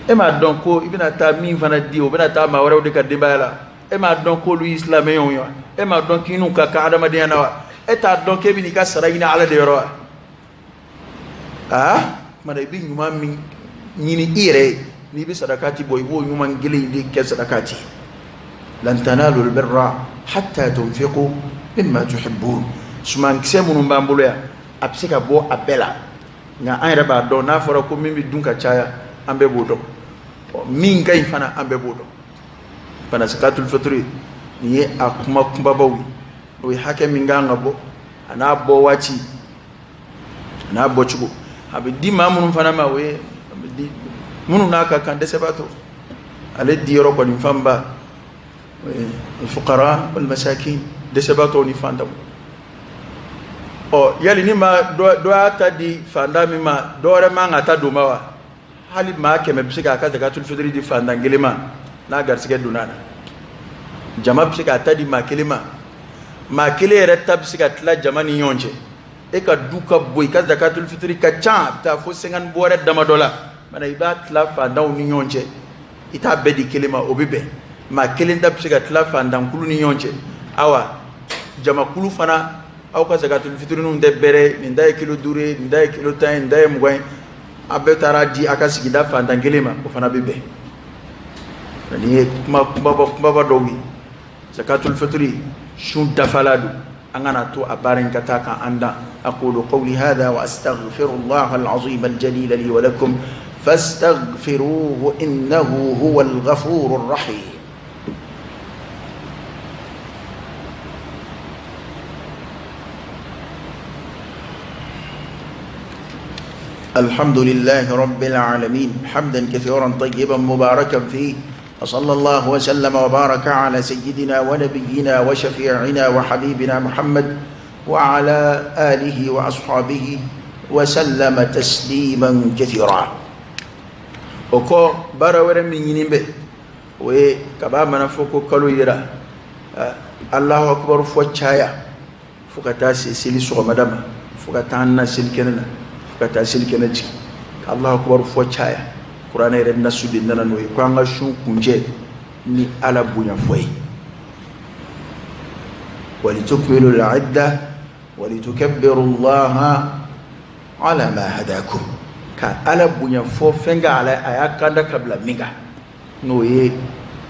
A: E m'a dɔn ko i bɛna taa min fana di, o bɛna taa maa wɛrɛw de ka denbaya la. E m'a dɔn k'olu y'i silamɛɲɔgɔnw ye wa? E m'a dɔn k'i n'u ka kan adamadenya na wa? E t'a dɔn k'e bɛn'i ka sara ɲini Ala de yɔrɔ wa? Aa, tuma i bɛ ɲuman min ɲini i yɛrɛ ye, n'i bɛ sadakati bɔ, i b'o ɲuman kelen in de kɛ sadakati. Lan tanalu albirra hatta tunfiqu mimma tuhibbun. Sumankisɛ minnu b'an bolo yan, a bɛ se ka bɔ a bɛɛ la. Nka an yɛrɛ b'a dɔn, n'a fɔra ko min bɛ dun ka caya, an bɛɛ b'o dɔn. Min ka ɲi fana, an bɛɛ b'o dɔn fana. Zakatul fitri, nin ye a kuma kunbabaw ye. O ye hakɛ min kan ka bɔ, a n'a bɔ waati, a n'a bɔcogo, a bɛ di maa minnu fana ma, o ye a bɛ di minnu n'a ka kan, dɛsɛbaatɔ. Ale di yɔrɔ kɔni fanba, o ye fukara wal masakin, dɛsɛbaatɔw ni fantanw. Ɔ, yali ni ma dɔ y'a ta di fantan min ma, dɔ wɛrɛ man ka ta d'o ma wa? Hali maa 100 bɛ se k'a ka zakatul fitiri di fantan kelen ma, n'a garisɛgɛ donna a la. Jama bɛ se k'a ta di maa kelen ma. Maa kelen yɛrɛ ta bɛ se ka tila jama ni ɲɔgɔn cɛ. E ka du ka bon, i ka zakatul fitiri ka ca, a bɛ taa fo 50 bɔrɛ damadɔ la mana, i b'a tila fantanw ni ɲɔgɔn cɛ. I t'a bɛɛ di kelen ma, o bɛ bɛn. Maa kelen ta bɛ se ka tila fantankulu ni ɲɔgɔn cɛ. Awa, jamakulu fana, aw ka zakatul fitirininw tɛ bɛrɛ. Nin ta ye kilo 5 ye, nin ta ye kilo 10 ye, nin ta ye 20 ye. A bɛɛ taara di a ka sigida fantan kelen ma, o fana bɛ bɛn. Nin ye kuma kunbaba kunbaba dɔw ye. Zakatul fitiri, sun dafala don. An kana to a baara in ka taa kan an dan. Aqulu qawli hadha wa astaghfirullah al-azim al-jalil li wa lakum fastaghfiruhu innahu huwal ghafurur rahim. الحمد لله رب العالمين، حمدا كثيرا طيبا مباركا فيه، وصلى الله وسلم وبارك على سيدنا ونبينا وشفيعنا وحبيبنا محمد وعلى آله وأصحابه وسلم تسليما كثيرا. O kɔ, baara wɛrɛ min ɲini bɛ, o ye kaba mana fɔ ko kalo yera, Allahu akbar fɔ caya fo ka taa se seli sɔgɔmada ma, fo ka taa na selikɛnɛ na, fo ka taa selikɛnɛ jigin, ka Allahu akbar fɔ caya. Kuranɛ yɛrɛ nasu de nana n'o ye, ko an ka sun kuncɛ ni Ala bonya fɔ ye: walitukmilu al-idda walitukabbiru Allaha ala ma hadakum. Ka Ala bonya fɔ fɛn ka ala a y'a kanda ka bila min kan, n'o ye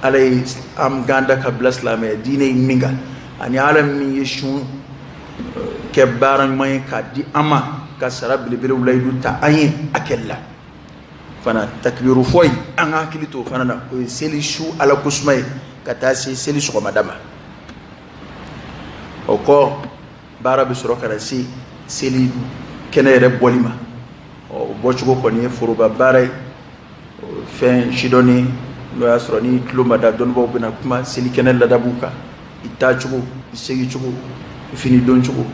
A: Ala ye an kanda ka bila silamɛya diinɛ ye min kan, ani Ala min ye sun kɛ baara ɲuman ye k'a di an ma, ka sara belebelew layidu ta an ye a kɛli la fana. Takibiru fɔ in, an ka hakili to o fana na. O ye seli su Ala kosuma ye ka taa se seli sɔgɔmada ma. O kɔ, baara bɛ sɔrɔ ka na se seli kɛnɛ yɛrɛ bɔli ma. O bɔcogo kɔni ye foroba baara ye, fɛn sidɔnni. N'o y'a sɔrɔ ni tulo ma da, dɔnnibaw bɛna kuma seli kɛnɛ ladabu kan. I taacogo, i segincogo, i fini doncogo,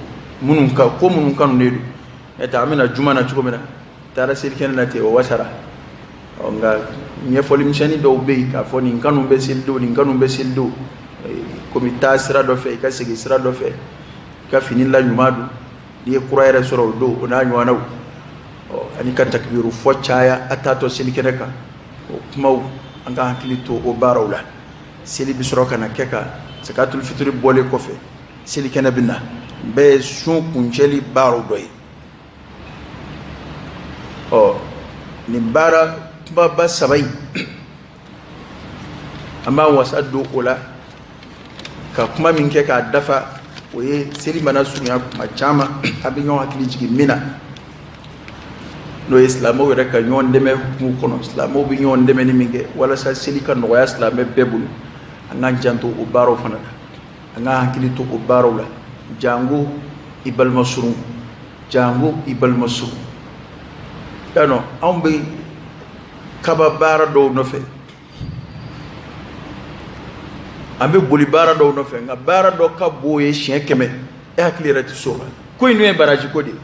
A: minnu ka ko minnu kanunen don. N'o tɛ an bɛna juma na cogo min na, taara selikɛnɛ na ten, o wasara. Ɔ, nka ɲɛfɔli misɛnnin dɔw bɛ yen k'a fɔ nin kanu bɛ seli don, nin kanu bɛ seli don, komi taa sira dɔ fɛ, i ka segin sira dɔ fɛ, i ka fini la ɲuman don, n'i ye kura yɛrɛ sɔrɔ o don, o n'a ɲɔgɔnnaw. Ɔ, ani ka takibiru fɔ caya a taatɔ selikɛnɛ kan, o kumaw, an ka hakili to o baaraw la. Seli bɛ sɔrɔ ka na kɛ ka sakatul fitiri bɔlen kɔfɛ, selikɛnɛ bɛ na, bɛɛ ye sun kuncɛli baaraw dɔ ye. Ɔ, nin baara kumaba saba in, an b'an wasa don o la ka kuma min kɛ k'a dafa, o ye seli mana surunya kuma caman a bɛ ɲɔgɔn hakili jigin min na, n'o ye silamɛw yɛrɛ ka ɲɔgɔn dɛmɛ hukumu kɔnɔ. Silamɛw bɛ ɲɔgɔn dɛmɛ ni min kɛ walasa seli ka nɔgɔya silamɛ bɛɛ bolo, an k'an janto o baaraw fana na, an k'an hakili to o baaraw la, jango i balima surun, jango i balima surun. Y'a dɔn, anw bɛ kaba baara dɔw nɔfɛ, an bɛ boli baara dɔw nɔfɛ, nka baara dɔ ka bon ye siɲɛ 100, e hakili yɛrɛ tɛ s'o ma. Ko in dun ye baraji ko de ye.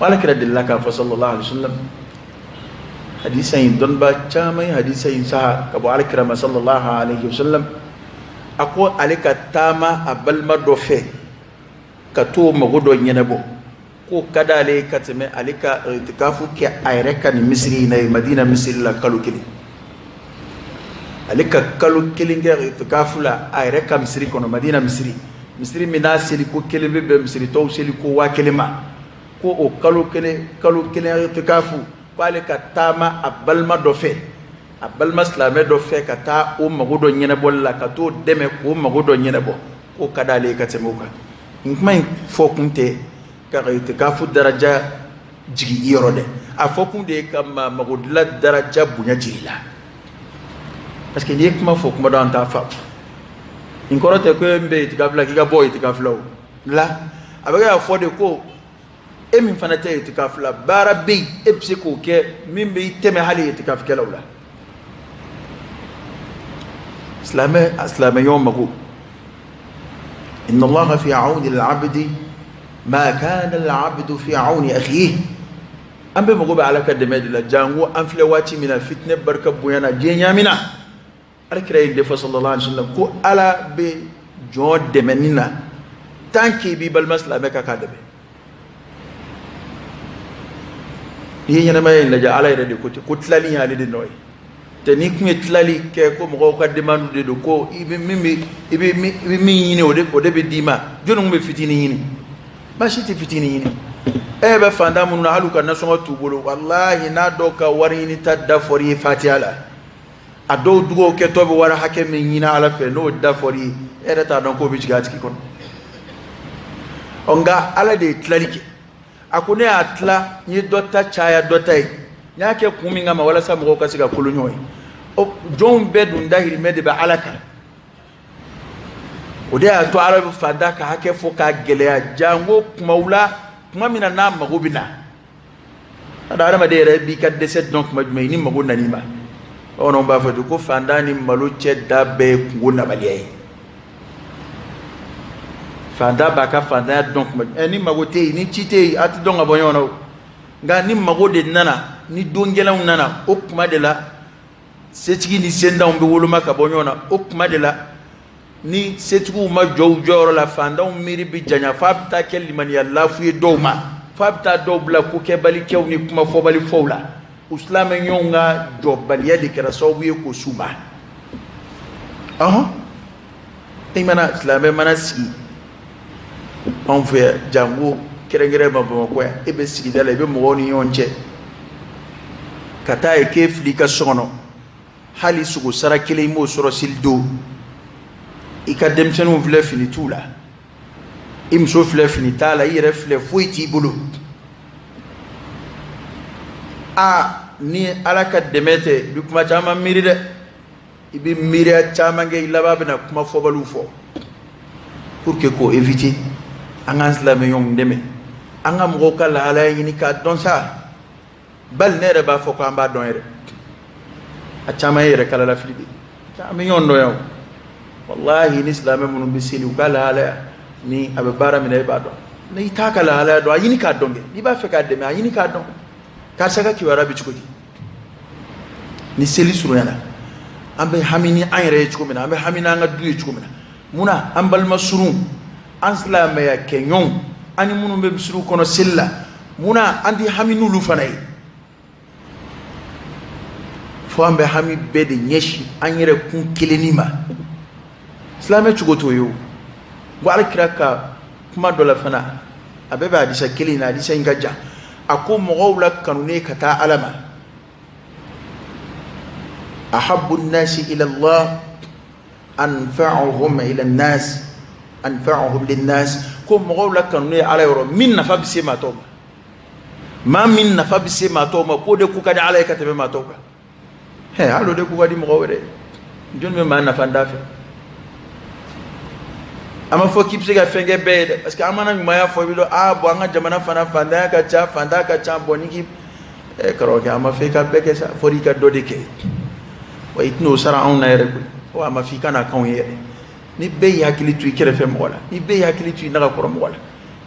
A: Ala kira delila k'a fɔ sallallahu alaihi wasallam, hadisa in dɔnnibaa caman ye hadisa in saha ka bɔ ala kira ma sallallahu alaihi wasallam. A ko ale ka taama a balima dɔ fɛ ka t'o mago dɔ ɲɛnabɔ, k'o ka d'ale ye ka tɛmɛ ale ka itikafu kɛ a yɛrɛ ka nin misiri in na yen, Madina misiri la, kalo kelen. Ale ka kalo kelen kɛ itikafu la a yɛrɛ ka misiri kɔnɔ, Madina misiri, misiri min n'a seli ko kelen bɛ bɛn misiri tɔw seli ko 1000 ma, ko o kalo kelen, kalo kelen itikafu, k'ale ka taama a balima dɔ fɛ, a balima silamɛ dɔ fɛ, ka taa o mago dɔ ɲɛnabɔli la, ka t'o dɛmɛ k'o mago dɔ ɲɛnabɔ, k'o ka d'ale ye ka tɛmɛ o kan. Nin kuma in fɔ kun tɛ ka itikafu daraja jigin i yɔrɔ dɛ, a fɔ kun de ye ka maa mago dilan daraja bonya jigin i la. Parce que n'i ye kuma fɔ kuma dɔ, an t'a faamu. Nin kɔrɔ tɛ ko e min bɛ itikafu la k'i ka bɔ itikafu la, o la a bɛ kɛ k'a fɔ de ko e min fana tɛ itikafu la, baara bɛ yen e bɛ se k'o kɛ min bɛ i tɛmɛ hali itikafikɛlaw la. Silamɛ a silamɛ ɲɔgɔn mago, inna Allaha fi awni al-abdi ma kana al-abdu fi awni akhihi. An bɛɛ mago bɛ Ala ka dɛmɛ de la, jango an filɛ waati min na, fitinɛ barika bonyana diɲɛ ɲaamina. Ala kira ye de fɔ sallallahu alaihi wasallam ko Ala bɛ jɔn dɛmɛ nin na tant que i b'i balima silamɛ kan k'a dɛmɛ. N'i ye ɲɛnamaya in lajɛ, Ala yɛrɛ de ko ten ko tilali y'ale de nɔ ye. Tɛ n'i kun ye tilali kɛ ko mɔgɔw ka demande de don, ko i bɛ min bɛ i bɛ min i bɛ min ɲini, o de bɛ d'i ma, jɔnni kun bɛ fitinin ɲini? Maa si tɛ fitinin ɲini. E bɛ fantan minnu na, hali u ka nasɔngɔ t'u bolo, walahi, n'a dɔw ka wari ɲini ta da fɔr'i ye fatiya la, a dɔw dugawu kɛtɔ bɛ wari hakɛ min ɲini Ala fɛ, n'o da fɔr'i ye, e yɛrɛ t'a dɔn k'o bɛ jigin a tigi kɔnɔ. Ɔ, nka Ala de ye tilali kɛ. A ko ne y'a tila, n ye dɔ ta caya dɔ ta ye, n y'a kɛ kun min kama, walasa mɔgɔw ka se ka kolo ɲɔgɔn ye. Ɔ, jɔnw bɛɛ dun dahirimɛ de bɛ Ala kan. O de y'a to Ala bɛ fantan ka hakɛ fɔ k'a gɛlɛya, jango kumaw la, kuma min na n'a mago bɛ na. Ada hadamaden yɛrɛ b'i ka dɛsɛ dɔn kuma jumɛn? I ni mago nan'i ma. Bamananw b'a fɔ ten ko fantan ni malo cɛ da bɛɛ ye kungo nabaliya ye. Fantan b'a ka fantanya dɔn kuma jumɛn? Ni mago tɛ yen, ni ci tɛ yen, a tɛ dɔn ka bɔ ɲɔgɔn na o. Nka ni mago de nana, ni don gɛlɛnw nana, o kuma de la setigi ni sentanw bɛ woloma ka bɔ ɲɔgɔn na. O kuma de la, ni setigiw ma jɔ u jɔyɔrɔ la, fantanw miiri bɛ janya f'a bɛ taa kɛ limaniya lafu ye dɔw ma, f'a bɛ taa dɔw bila kokɛbalikɛw ni kumafɔbali fɔw la. U silamɛ ɲɔgɔnw ka jɔbaliya de kɛra sababu ye k'o s'u ma. Ɔhɔn, i mana silamɛ mana sigi anw fɛ yan, jango kɛrɛnkɛrɛn ma Bamakɔ yan, e bɛ sigida la, i bɛ mɔgɔw ni ɲɔgɔn cɛ, ka taa ye k'e fili i ka so kɔnɔ, hali sogo sara kelen i m'o sɔrɔ seli don, i ka denmisɛnninw filɛ, fini t'u la, i muso filɛ, fini t'a la, i yɛrɛ filɛ, foyi t'i bolo. Aa, ni Ala ka dɛmɛ tɛ, i bɛ kuma caman miiri dɛ, i bɛ miiriya caman kɛ, i laban bɛna kuma fɔbaliw fɔ. Pour que k'o éviter, an k'an silamɛ ɲɔgɔn dɛmɛ, an ka mɔgɔw ka lahalaya ɲini k'a dɔn sa. Bali ne yɛrɛ b'a fɔ ko an b'a dɔn yɛrɛ, a caman ye yɛrɛ kalalafili de ye. An bɛ ɲɔgɔn dɔn yan o. Walahi, ni silamɛ minnu bɛ seli, u ka lahalaya ni a bɛ baara min na, e b'a dɔn. N'i t'a ka lahalaya dɔn, a ɲini k'a dɔn kɛ. N'i b'a fɛ k'a dɛmɛ, a ɲini k'a dɔn. Karisa ka kibaruya bɛ cogo di? Ni seli surunyana, an bɛ hami ni an yɛrɛ ye cogo min na, an bɛ hami n'an ka du ye cogo min na, munna an balima surun, an silamɛya kɛɲɔgɔnw, an ni minnu bɛ misiriw kɔnɔ seli la, munna an tɛ hami n'olu fana ye? Fo an bɛ hami bɛɛ de ɲɛsin an yɛrɛ kun kelenni ma. Silamɛ cogo t'o ye. O ko Ala kira ka kuma dɔ la fana, a bɛɛ bɛ hadisa kelen in na, hadisa in ka jan. A ko mɔgɔw la kanunen ka taa Ala ma, ahabbu nnasi ila Allah anfa'uhum ila nnas anfa'uhum linnas. Ko mɔgɔw la kanunen Ala yɔrɔ, min nafa bɛ se maa tɔw ma, maa min nafa bɛ se maa tɔw ma, k'o de ko ka di Ala ye ka tɛmɛ maa tɔw kan. Hɛ, hali o de ko ka di mɔgɔw yɛrɛ. Jɔnni bɛ maa nafa da fɛ? A ma fɔ k'i bɛ se ka fɛn kɛ bɛɛ ye dɛ, parce que an mana ɲumanya fɔ, i bɛ dɔn aa bɔn, an ka jamana fana fantanya ka ca, fantan ka ca. Bɔn, ni k'i karamɔgɔkɛ, a ma fɔ i ka bɛɛ kɛ sa, fɔ i ka dɔ de kɛ. Wa i tɛn'o sara anw na yɛrɛ koyi. Wa a ma fɔ i ka na k'anw ye yɛrɛ. Ni bɛɛ y'i hakili to i kɛrɛfɛ mɔgɔ la, ni bɛɛ y'i hakili to i nagakɔrɔ mɔgɔ la,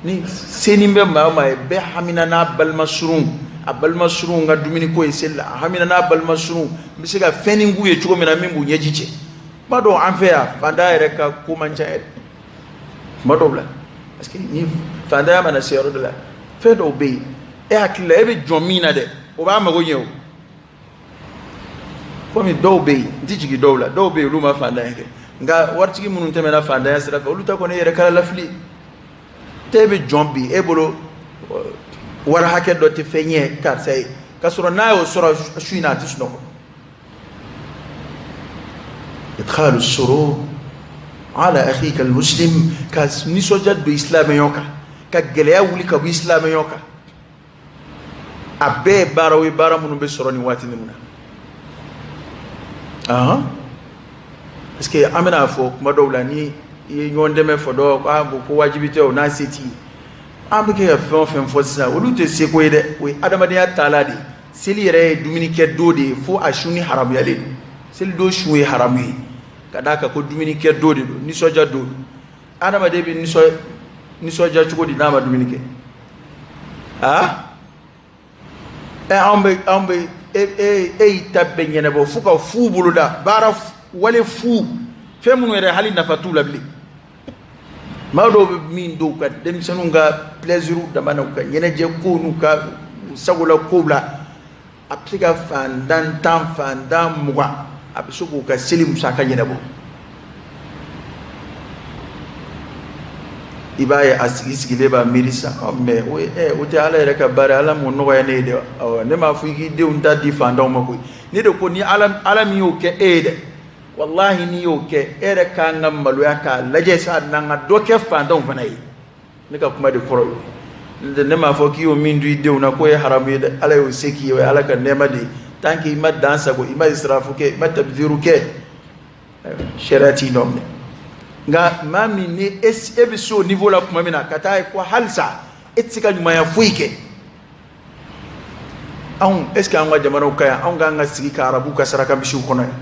A: ni senin bɛ maa o maa ye, bɛɛ hamina n'a balima surun, a balima surun ka dumuni ko ye seli la, a hamina n'a balima surun n bɛ se ka fɛnnin k'u ye cogo min na min b'u ɲɛji cɛ. Kuma dɔw an fɛ yan, fantanya yɛrɛ ka ko man ca yɛrɛ kuma dɔw la, parce que ni fantanya mana se yɔrɔ dɔ la, fɛn dɔw bɛ yen, e hakili la e bɛ jɔn min na dɛ, o b'a mago ɲɛ. O komi dɔw bɛ yen, n tɛ jigin dɔw la, dɔw bɛ yen, olu ma fantanya kɛ, nka waritigi minnu tɛmɛna fantanya sira fɛ, olu ta kɔni yɛrɛ kɛra lafili tɛ. E bɛ jɔn bi, e bolo wari hakɛ dɔ tɛ fɛn ɲɛ karisa ye, k'a sɔrɔ n'a y'o sɔrɔ su in na, a tɛ sunɔgɔ. Idkhalu surur ala akhika almuslim, ka nisɔndiya don i silamɛɲɔgɔn kan, ka gɛlɛya wuli ka bɔ i silamɛɲɔgɔn kan, a bɛɛ ye baaraw ye, baara minnu bɛ sɔrɔ nin waati ninnu na. Ahan, parce que an bɛna fɔ kuma dɔw la, ni i ye ɲɔgɔn dɛmɛ fɔ dɔ ko bon, ko wajibi tɛ o, n'a se t'i ye. An bɛ kɛ ka fɛn o fɛn fɔ sisan, olu tɛ seko ye dɛ, o ye adamadenya taalan de ye. Seli yɛrɛ ye dumunikɛ don de ye, fo a sun ni haramuyalen don. Seli don sun ye haramu ye ka d'a kan ko dumunikɛ don de don, nisɔndiya don don. Adamaden bɛ nisɔndiya cogo di n'a ma dumuni kɛ? Aa, ɛ, anw bɛ e y'i ta bɛɛ ɲɛnabɔ fo ka fu boloda, baara wale fu, fɛn minnu yɛrɛ hali nafa t'u la bilen. Maa dɔw bɛ min don u ka denmisɛnninw ka plaisir dama na, u ka ɲɛnajɛ kow n'u ka sagola kow la, a bɛ se ka fantan 10, fantan 20, a bɛ se k'u ka seli musaka ɲɛnabɔ. I b'a ye a sigi sigilen b'a miiri sa, mɛ o ye o tɛ Ala yɛrɛ ka baara, Ala m'o nɔgɔya ne ye dɛ. Awɔ, ne m'a fɔ i k'i denw ta di fantanw ma koyi. Ne de ko ni Ala min y'o kɛ e ye dɛ, walahi, n'i y'o kɛ, e yɛrɛ k'an ka maloya k'a lajɛ sa, n'an ka dɔ kɛ fantanw fana ye. Ne ka kuma de kɔrɔ ye, ne m'a fɔ k'i y'o min dun i denw na k'o ye haramu ye dɛ. Ala y'o se k'i ye, o ye Ala ka nɛɛma de ye. Tant que i ma dan sago, i ma israfu kɛ, i ma tabziru kɛ, sariya t'i nɔ minɛ. Nka maa min ni e bɛ se o niveau la tuma min na, ka taa ye ko halisa e tɛ se ka ɲumanya foyi kɛ. Anw, est ce que an ka jamanaw ka yan, anw k'an ka sigi ka arabu ka saraka misiw kɔnɔ yan,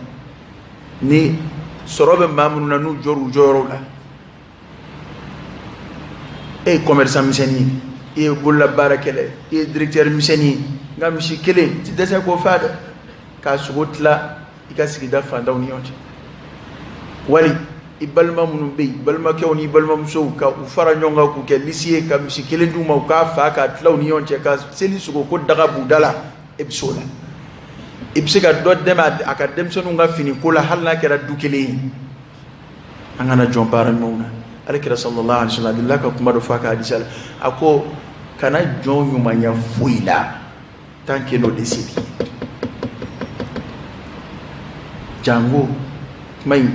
A: ni sɔrɔ bɛ maa minnu na, n'u jɔr'u jɔyɔrɔw la? E ye commerçant misɛnnin ye, i ye bolola baarakɛla ye, i ye directeur misɛnnin ye, nka misi kelen ti dɛsɛ k'o fa dɛ, k'a sogo tila i ka sigida fantanw ni ɲɔgɔn cɛ, wali i balima minnu bɛ yen, balimakɛw ni balimamusow, ka u fara ɲɔgɔn kan k'u kɛ lisi ye, ka misi kelen d'u ma, u k'a fa k'a tila u ni ɲɔgɔn cɛ, ka seli sogo ko daga b'u da la. E bɛ se o la, i bɛ se ka dɔ dɛmɛ a ka denmisɛnninw ka fini ko la, hali n'a kɛra du kelen ye. An kana jɔn baara ɲumanw na. Ala kira sallallahu alaihi wasallam delila ka kuma dɔ fɔ a ka hadisa la, a ko kana jɔn ɲumanya foyi la tant que n'o de se b'i ye. Jango kuma in,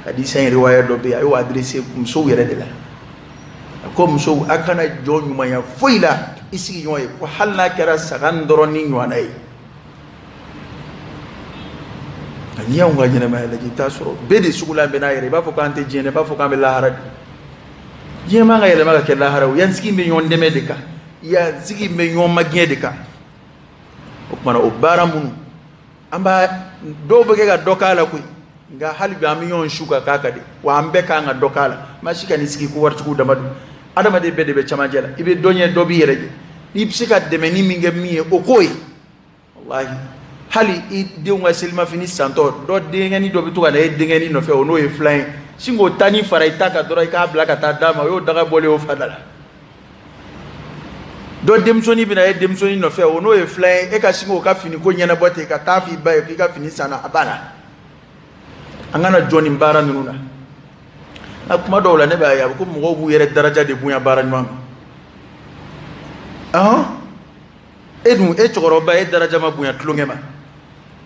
A: hadisa in riwaya dɔ bɛ yen, a y'o adressé musow yɛrɛ de la. A ko musow, a kana jɔn ɲumanya foyi la i sigiɲɔgɔn ye, ko hali n'a kɛra saga dɔrɔn ni ɲɔgɔnna ye. Nka n'i y'anw ka ɲɛnamaya lajɛ, i bɛ taa sɔrɔ bɛɛ de sugulan bɛ n'a yɛrɛ. I b'a fɔ k'an tɛ diɲɛ na, i b'a fɔ k'an bɛ lahara de. Diɲɛ man ka yɛlɛma ka kɛ lahara o. Yan sigi bɛ ɲɔgɔn dɛmɛ de kan, yan sigi bɛ ɲɔgɔn magɛn de kan. O kumana, o baara minnu an b'a dɔw bɛ kɛ ka dɔ k'a la koyi. Nka hali bi an bɛ ɲɔgɔn su ka k'a kan de, wa an bɛɛ kan ka dɔ k'a la. Maa si kan'i sigi ko waritigiw dama don, adamaden bɛɛ de bɛ camancɛ la. I bɛ dɔ ɲɛ, dɔ b'i yɛrɛ ɲɛ. N'i bɛ se ka dɛmɛni min kɛ min ye, o k'o ye. Walahi, hali i denw ka selimafini santɔ, dɔ denkɛni dɔ bɛ to ka na e denkɛni nɔfɛ, o n'o ye filan ye, sin k'o ta ni fara i ta kan dɔrɔn, i k'a bila ka taa d'a ma, o y'o daga bɔlen o fa da la. Dɔ denmusonin bɛ na e denmusonin nɔfɛ, o n'o ye filan ye, e ka sin k'o ka fini ko ɲɛnabɔ ten ka taa f'i ba ye k'i ka fini sanna, a banna. An kana jɔ nin baara ninnu na. Nka kuma dɔw la, ne b'a ye a bɛ ko mɔgɔw b'u yɛrɛ daraja de bonya baara ɲuman ma. Ɔhɔn, e dun, e cɛkɔrɔba, e daraja ma bonya tulonkɛ ma.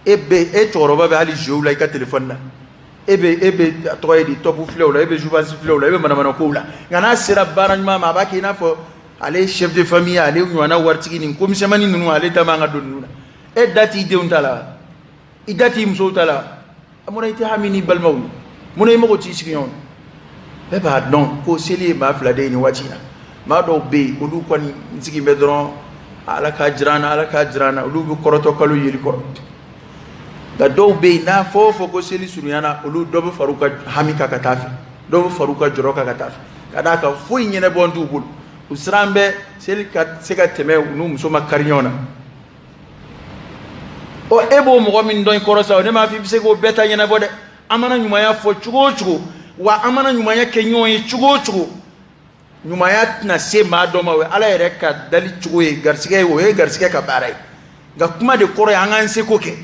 A: E bɛ, e cɛkɔrɔba bɛ hali jeu la i ka telefɔni na, e bɛ a tɔgɔ ye di, top filɛw la, e bɛ jouvence filɛw la, e bɛ manamana kow la. Nka n'a sera baara ɲuman ma, a b'a kɛ i n'a fɔ ale ye chef de famille, ale ɲɔgɔnna waritigi, nin komisɛnmanin ninnu, ale da man ka don ninnu na. E da t'i denw ta la, i da t'i musow ta la, munna i tɛ hami n'i balimaw ye? Munna i mago t'i sigiɲɔgɔn? Bɛɛ b'a dɔn ko seli ye maa fila de ye nin waati in na. Maa dɔw bɛ yen, olu kɔni n sigi bɛ dɔrɔn, Ala k'a jira an na, Ala k'a jira an na, olu bɛ kɔrɔtɔ kalo yeli kɔrɔ. Nka dɔw bɛ yen, n'a fɔ o fɔ ko seli surunyana, olu dɔ bɛ far'u ka hami kan ka taa fɛ, dɔ bɛ far'u ka jɔrɔ kan ka taa fɛ, ka d'a kan foyi ɲɛnabɔ t'u bolo. U siran bɛ seli ka se ka tɛmɛ u n'u muso ma kari ɲɔgɔn na. Ɔ, e b'o mɔgɔ min dɔn i kɔrɔ sa, o ne m'a fɔ i bɛ se k'o bɛɛ ta ɲɛnabɔ dɛ. An mana ɲumanya fɔ cogo o cogo, wa an mana ɲumanya kɛ ɲɔgɔn ye cogo o cogo, ɲumanya tɛna se maa dɔ ma. O ye Ala yɛrɛ ka dali cogo ye, garisigɛ ye, o ye garisigɛ ka baara ye. Nka kuma de kɔrɔ ye an k'an seko kɛ.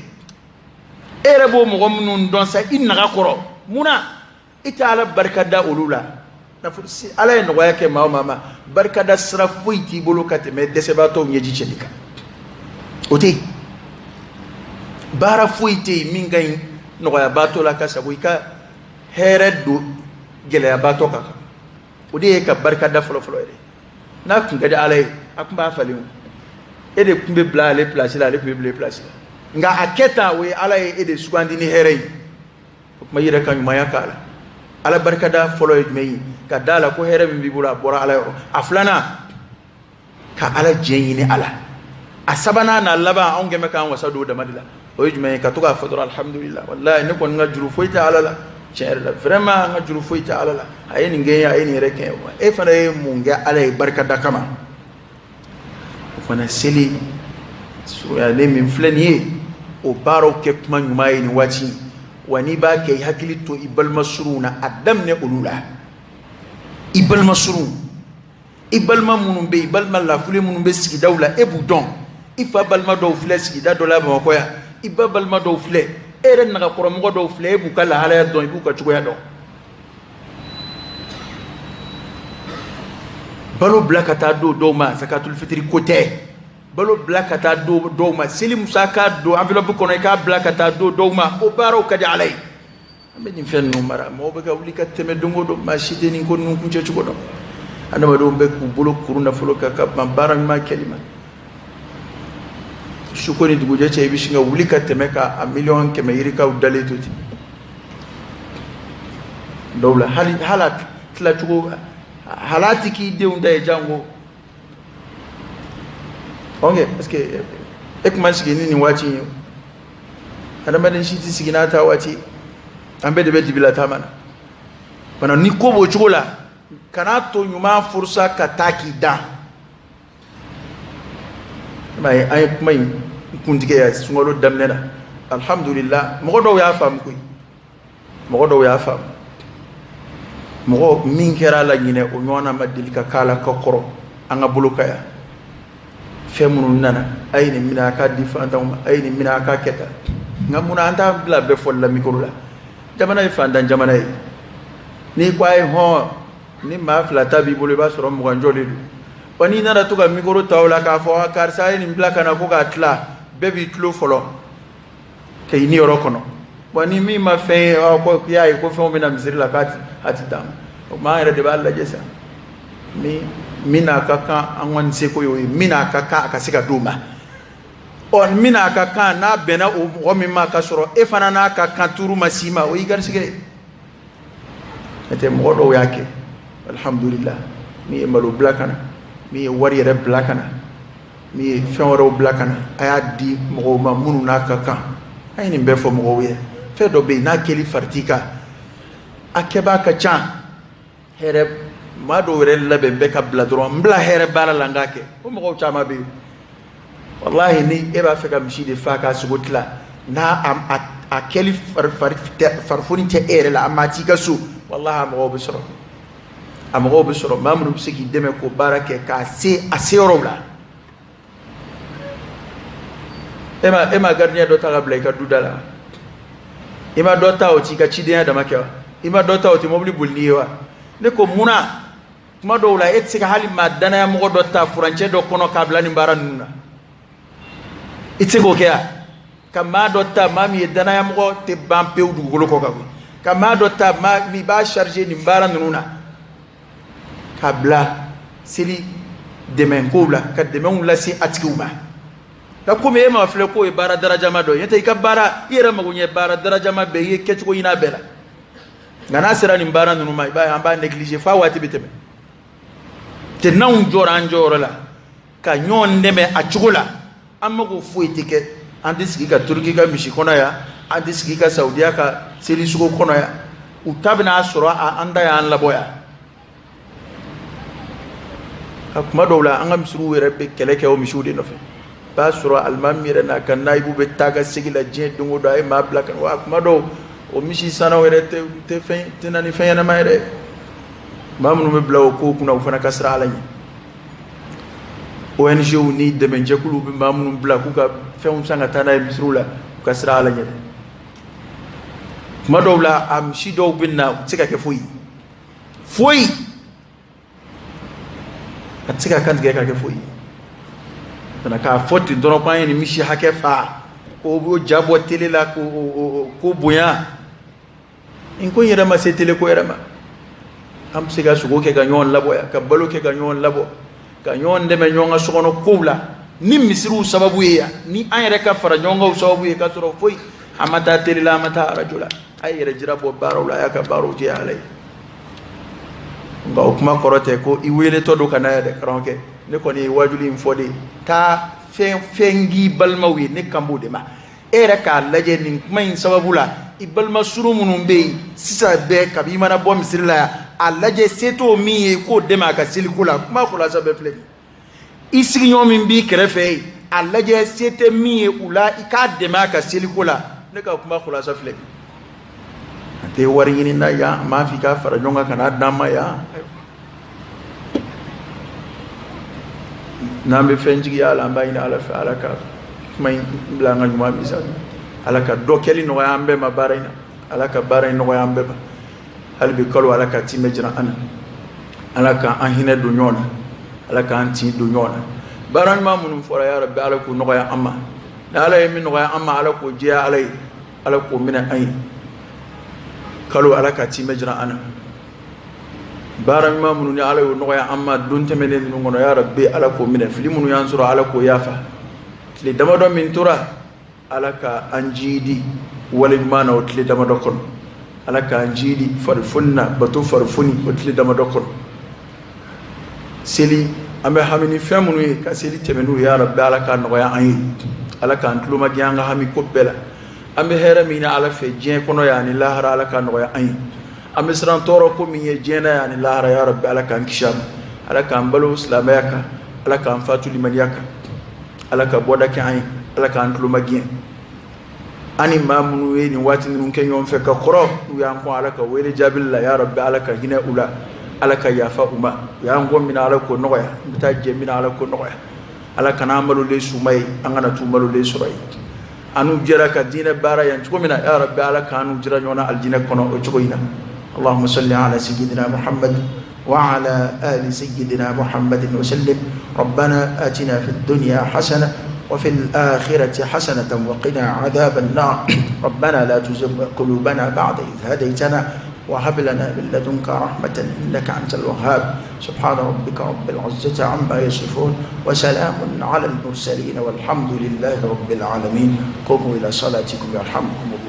A: E yɛrɛ b'o mɔgɔ minnu dɔn sa i naga kɔrɔ, munna i tɛ Ala barika da olu la? Ala ye nɔgɔya kɛ maa o maa ma, barikada sira foyi t'i bolo ka tɛmɛ dɛsɛbaatɔw ɲɛji cɛli kan. O tɛ yen. Baara foyi tɛ yen min ka ɲi nɔgɔyabaatɔ la ka sago i ka hɛrɛ don gɛlɛyabaatɔ kan. O de ye ka barikada fɔlɔfɔlɔ yɛrɛ. N'a tun ka di Ala ye, a tun b'a falen. O e de tun bɛ bila ale place la, ale tun bɛ bila e place la. Nka a kɛ tan, o ye Ala ye e de sugandi ni hɛrɛ ye. O tuma, i yɛrɛ ka ɲumanya k'a la. Ala barikada fɔlɔ ye jumɛn ye? Ka da la ko hɛrɛ min b'i bolo, a bɔra Ala yɔrɔ. A filanan, ka Ala diɲɛ ɲini a la. A sabanan n'a laban, anw kɛmɛ k'an wasa don o dama de la, o ye jumɛn ye? Ka to k'a fɔ dɔrɔn: alhamdulillah, wallahi ne kɔni ka juru foyi tɛ Ala la. Tiɲɛ yɛrɛ la, vraiment, an ka juru foyi tɛ Ala la. A ye nin kɛ n ye, a ye nin yɛrɛ kɛ. E fana ye mun kɛ Ala ye barikada kama? O fana, seli surunyalen min filɛ nin ye, o baaraw kɛ kuma ɲuman ye nin waati. Wa n'i b'a kɛ, i hakili to i balima surunw na, a daminɛ olu la. I balima surunw, i balima minnu bɛ yen, i balima lafuli minnu bɛ sigidaw la, e b'u dɔn. I fa balima dɔw filɛ sigida dɔ la Bamakɔ yan, i ba balima dɔw filɛ, e yɛrɛ nagakɔrɔmɔgɔ dɔw filɛ, e b'u ka lahalaya dɔn, i b'u ka cogoya dɔn. Balo bila ka taa don dɔw ma, zakatul fitiri ko tɛ. Balo bila ka taa don dɔw ma, seli musaka don enveloppe kɔnɔ, i k'a bila ka taa don dɔw ma, o baaraw ka di Ala ye. An bɛ nin fɛn ninnu mara, mɔgɔw bɛ ka wuli ka tɛmɛ don o don, maa si tɛ nin ko ninnu kuncɛ cogo dɔn. Adamadenw bɛ k'u bolo kuru nafolo kan ka ban baara ɲuman kɛli ma. Su ko ni dugujɛ cɛ, i bɛ sin ka wuli ka tɛmɛ ka a 100 000 000 yirikaw dalen to ten. Dɔw la, hali hala tilacogo hal'a ti k'i denw ta ye jango. Ok, parce que e tun ma sigi ni nin waati in ye. Adamaden si tɛ sigi n'a ta waati. An bɛɛ de bɛ dibila taama na fana. Ni ko b'o cogo la, kan'a to ɲuman furusa ka taa k'i dan. I m'a ye, an ye kuma in kuntigɛ yan sunkalo daminɛ na. Alhamdulillah, mɔgɔ dɔw y'a faamu koyi, mɔgɔ dɔw y'a faamu. Mɔgɔ min kɛra a la ɲinɛ, o ɲɔgɔnna ma deli ka k'a la ka kɔrɔ an ka bolo ka yan. Fɛn minnu nana, a ye nin minɛ a k'a di fantanw ma, a ye nin minɛ a k'a kɛ tan. Nka munna an t'a bila bɛɛ fɔli la mikoro la? Jamana ye fantan jamana ye. N'i ko a ye hɔn, ni maa fila ta b'i bolo, i b'a sɔrɔ 20 jɔlen don. Wa n'i nana to ka mikoro ta o la k'a fɔ karisa ye nin bila ka na ko k'a tila, bɛɛ b'i tulo fɔlɔ k'i ni yɔrɔ kɔnɔ. Wa ni min ma fɛn ye, ko k'i y'a ye ko fɛnw bɛ na misiri la, k'a ti a ti d'a ma. O tuma, an yɛrɛ de b'a lajɛ sa, min min n'a ka kan, an kɔni seko y'o ye, min n'a ka kan a ka se ka d'o ma. Ɔ, min n'a ka kan, n'a bɛnna o mɔgɔ min ma, ka sɔrɔ e fana n'a ka kan tuuru ma s'i ma, o y'i garisɛgɛ ye. N'o tɛ, mɔgɔ dɔw y'a kɛ, alhamdulillah. Min ye malo bila ka na, min ye wari yɛrɛ bila ka na, min ye fɛn wɛrɛw bila ka na, a y'a di mɔgɔw ma minnu n'a ka kan. An ye nin bɛɛ fɔ mɔgɔw ye. Fɛn dɔ bɛ yen n'a kɛli farati kan, a kɛbaa ka ca. Hɛrɛ maa dɔw yɛrɛ labɛn bɛ ka bila dɔrɔn, n bila hɛrɛ baara la, n k'a kɛ. O mɔgɔw caman bɛ yen. Walahi, ni e b'a fɛ ka misi de fa k'a sogo tila, n'a a kɛli farifoni tɛ e yɛrɛ la, a maa t'i ka so, walahi a mɔgɔw bɛ sɔrɔ, a mɔgɔw bɛ sɔrɔ, maa minnu bɛ se k'i dɛmɛ k'o baara kɛ k'a se a seyɔrɔw la. E ma gardien dɔ ta ka bila i ka du da la? I ma dɔ ta, o t'i ka cidenya dama kɛ wa? I ma dɔ ta, o tɛ mobili boli n'i ye wa? Ne ko munna tuma dɔw la e tɛ se ka hali maa danaya mɔgɔ dɔ ta furancɛ dɔ kɔnɔ k'a bila nin baara ninnu na? I tɛ se k'o kɛ wa? Ka maa dɔ ta, maa min ye danaya mɔgɔ tɛ ban pewu dugukolo kɔ kan koyi, ka maa dɔ ta, maa min b'a chargé nin baara ninnu na, k'a bila seli dɛmɛ kow la, ka dɛmɛw lase a tigiw ma. Nka komi e m'a filɛ k'o ye baara darajama dɔ ye, n'o tɛ i ka baara, i yɛrɛ mago ɲɛ baara darajama bɛɛ, i ye kɛcogo ɲini a bɛɛ la. Nka n'a sera nin baara ninnu ma, i b'a ye an b'a négliger f'a waati bɛ tɛmɛ. Tɛ n'anw jɔra an jɔyɔrɔ la ka ɲɔgɔn dɛmɛ a cogo la, an mago foyi tɛ kɛ. An tɛ sigi ka Turuki ka misi kɔnɔ yan, an tɛ sigi ka Saudiya ka seli sogo kɔnɔ yan. U ta bɛna sɔrɔ, an ta y'an labɔ yan. A kuma dɔw la, an ka misiriw yɛrɛ bɛ kɛlɛ kɛ o misiw de nɔfɛ. I b'a sɔrɔ alimami yɛrɛ n'a ka nayibu bɛ taa ka segin la diɲɛ don o don, a ye maa bila ka na. Wa kuma dɔw, o misi sannaw yɛrɛ tɛ fɛn tɛ na ni fɛn ɲɛnama yɛrɛ. Maa minnu bɛ bila o kow kunna, u fana ka siran Ala ɲɛ. ONG ni dɛmɛjɛkuluw bɛ maa minnu bila k'u ka fɛnw san ka taa n'a ye misiriw la, u ka siran Ala ɲɛ dɛ. Kuma dɔw la, a misi dɔw bɛ na, u tɛ se ka kɛ foyi foyi, a tɛ se ka kantigɛ ka kɛ foyi. Kana k'a fɔ ten dɔrɔn ko an ye nin misi hakɛ fa, k'o b'o ja bɔ télé la, k'o ko bonya. Nin ko in yɛrɛ ma se télé ko yɛrɛ ma. An bɛ se ka sogo kɛ ka ɲɔgɔn labɔ yan, ka balo kɛ ka ɲɔgɔn labɔ, ka ɲɔgɔn dɛmɛ ɲɔgɔn ka sokɔnɔ kow la ni misiriw sababu ye yan, ni an yɛrɛ ka fara ɲɔgɔn kanw sababu ye, k'a sɔrɔ foyi, an ma taa télé la, an ma taa arajo la. A ye yɛrɛ jira bɔ baaraw la, a y'a ka baaraw jɛya Ala ye. Nka o kuma kɔrɔ tɛ ko i weeletɔ don ka na yan dɛ. Karamɔgɔkɛ, ne kɔni ye wajuli in fɔ de, taa fɛn fɛn k'i balimaw ye. Ne kan b'o de ma. E yɛrɛ k'a lajɛ nin kuma in sababu la, i balima surun minnu bɛ yen sisan bɛɛ, kabi i mana bɔ misiri la yan, a lajɛ se t'o min ye, k'o dɛmɛ a ka seliko la. Kuma kulasa bɛɛ filɛ nin ye. I sigiɲɔgɔn min b'i kɛrɛfɛ yen, a lajɛ se tɛ min ye u la, i k'a dɛmɛ a ka seliko la. Ne ka kuma kulasa filɛ nin. An tɛ wari ɲini na yan, an m'a fɔ i k'a fara ɲɔgɔn kan ka n'a d'an ma yan. N'an bɛ fɛn jigiya la, an b'a ɲini Ala fɛ, Ala ka kuma in bila an ka ɲuman misali. Ala ka dɔ kɛli nɔgɔya an bɛɛ ma baara in na. Ala ka baara in nɔgɔya an bɛɛ ma. Hali bi kalo, Ala ka timɛ jira an na. Ala ka an hinɛ don ɲɔgɔn na. Ala k'an tin don ɲɔgɔn na. Baara ɲuman minnu fɔra, ya Rabbi, Ala k'u nɔgɔya an ma. Ni Ala ye min nɔgɔya an ma, Ala k'o jɛya Ala ye, Ala k'o minɛ an ye. Kalo, Ala ka timɛ jira an na. Baara ɲuman minnu ni Ala y'o nɔgɔya an ma don tɛmɛnen ninnu kɔnɔ, ya Rabbi, Ala k'o minɛ. Fili minnu y'an sɔrɔ, Ala k'o yafa. Tile damadɔ min tora, Ala ka an jiidi wale ɲuman na o tile damadɔ kɔnɔ. Ala k'an jiidi farifoni na, bato farifoni o tile damadɔ kɔnɔ. Seli, an bɛ hami ni fɛn minnu ye ka seli tɛmɛ n'u ye, ya Rabbi, Ala k'a nɔgɔya an ye. Ala k'an tulomagɛn an ka hami ko bɛɛ la. An bɛ hɛrɛ min ɲini Ala fɛ diɲɛ kɔnɔ yan ani lahara, Ala k'a nɔgɔya an ye. An bɛ siran tɔɔrɔ ko min ye diɲɛ na yan ani lahara, ya Rabbi, Ala k'an kisi a ma. Ala k'an balo silamɛya kan, Ala k'an fatu limaniya kan. Ala ka bɔda kɛ an ye, Ala k'an tulomagɛn. An ni maa minnu ye nin waati ninnu kɛ ɲɔgɔn fɛ ka kɔrɔ, n'u y'an kɔn Ala ka wele jaabili la, ya Rabbi, Ala ka hinɛ u la, Ala ka yafa u ma. U y'an kɔn min na, Ala k'o nɔgɔya. N bɛ taa jɛ min na, Ala k'o nɔgɔya. Ala kana an malolen suma ye, an kana t'u malolen sɔrɔ yen. An n'u jɛra ka diinɛ baara yan cogo min na, ya Rabbi, Ala k'an n'u jira ɲɔgɔn na alijinɛ kɔnɔ o cogo in na. اللهم صل على سيدنا محمد وعلى آل سيدنا محمد وسلم. ربنا آتنا في الدنيا حسنة وفي الآخرة حسنة وقنا عذاب النار. ربنا لا تزغ قلوبنا بعد إذ هديتنا وهب لنا من لدنك رحمة إنك أنت الوهاب. سبحان ربك رب العزة عما يصفون وسلام على المرسلين والحمد لله رب العالمين. قوموا إلى صلاتكم يرحمكم الله.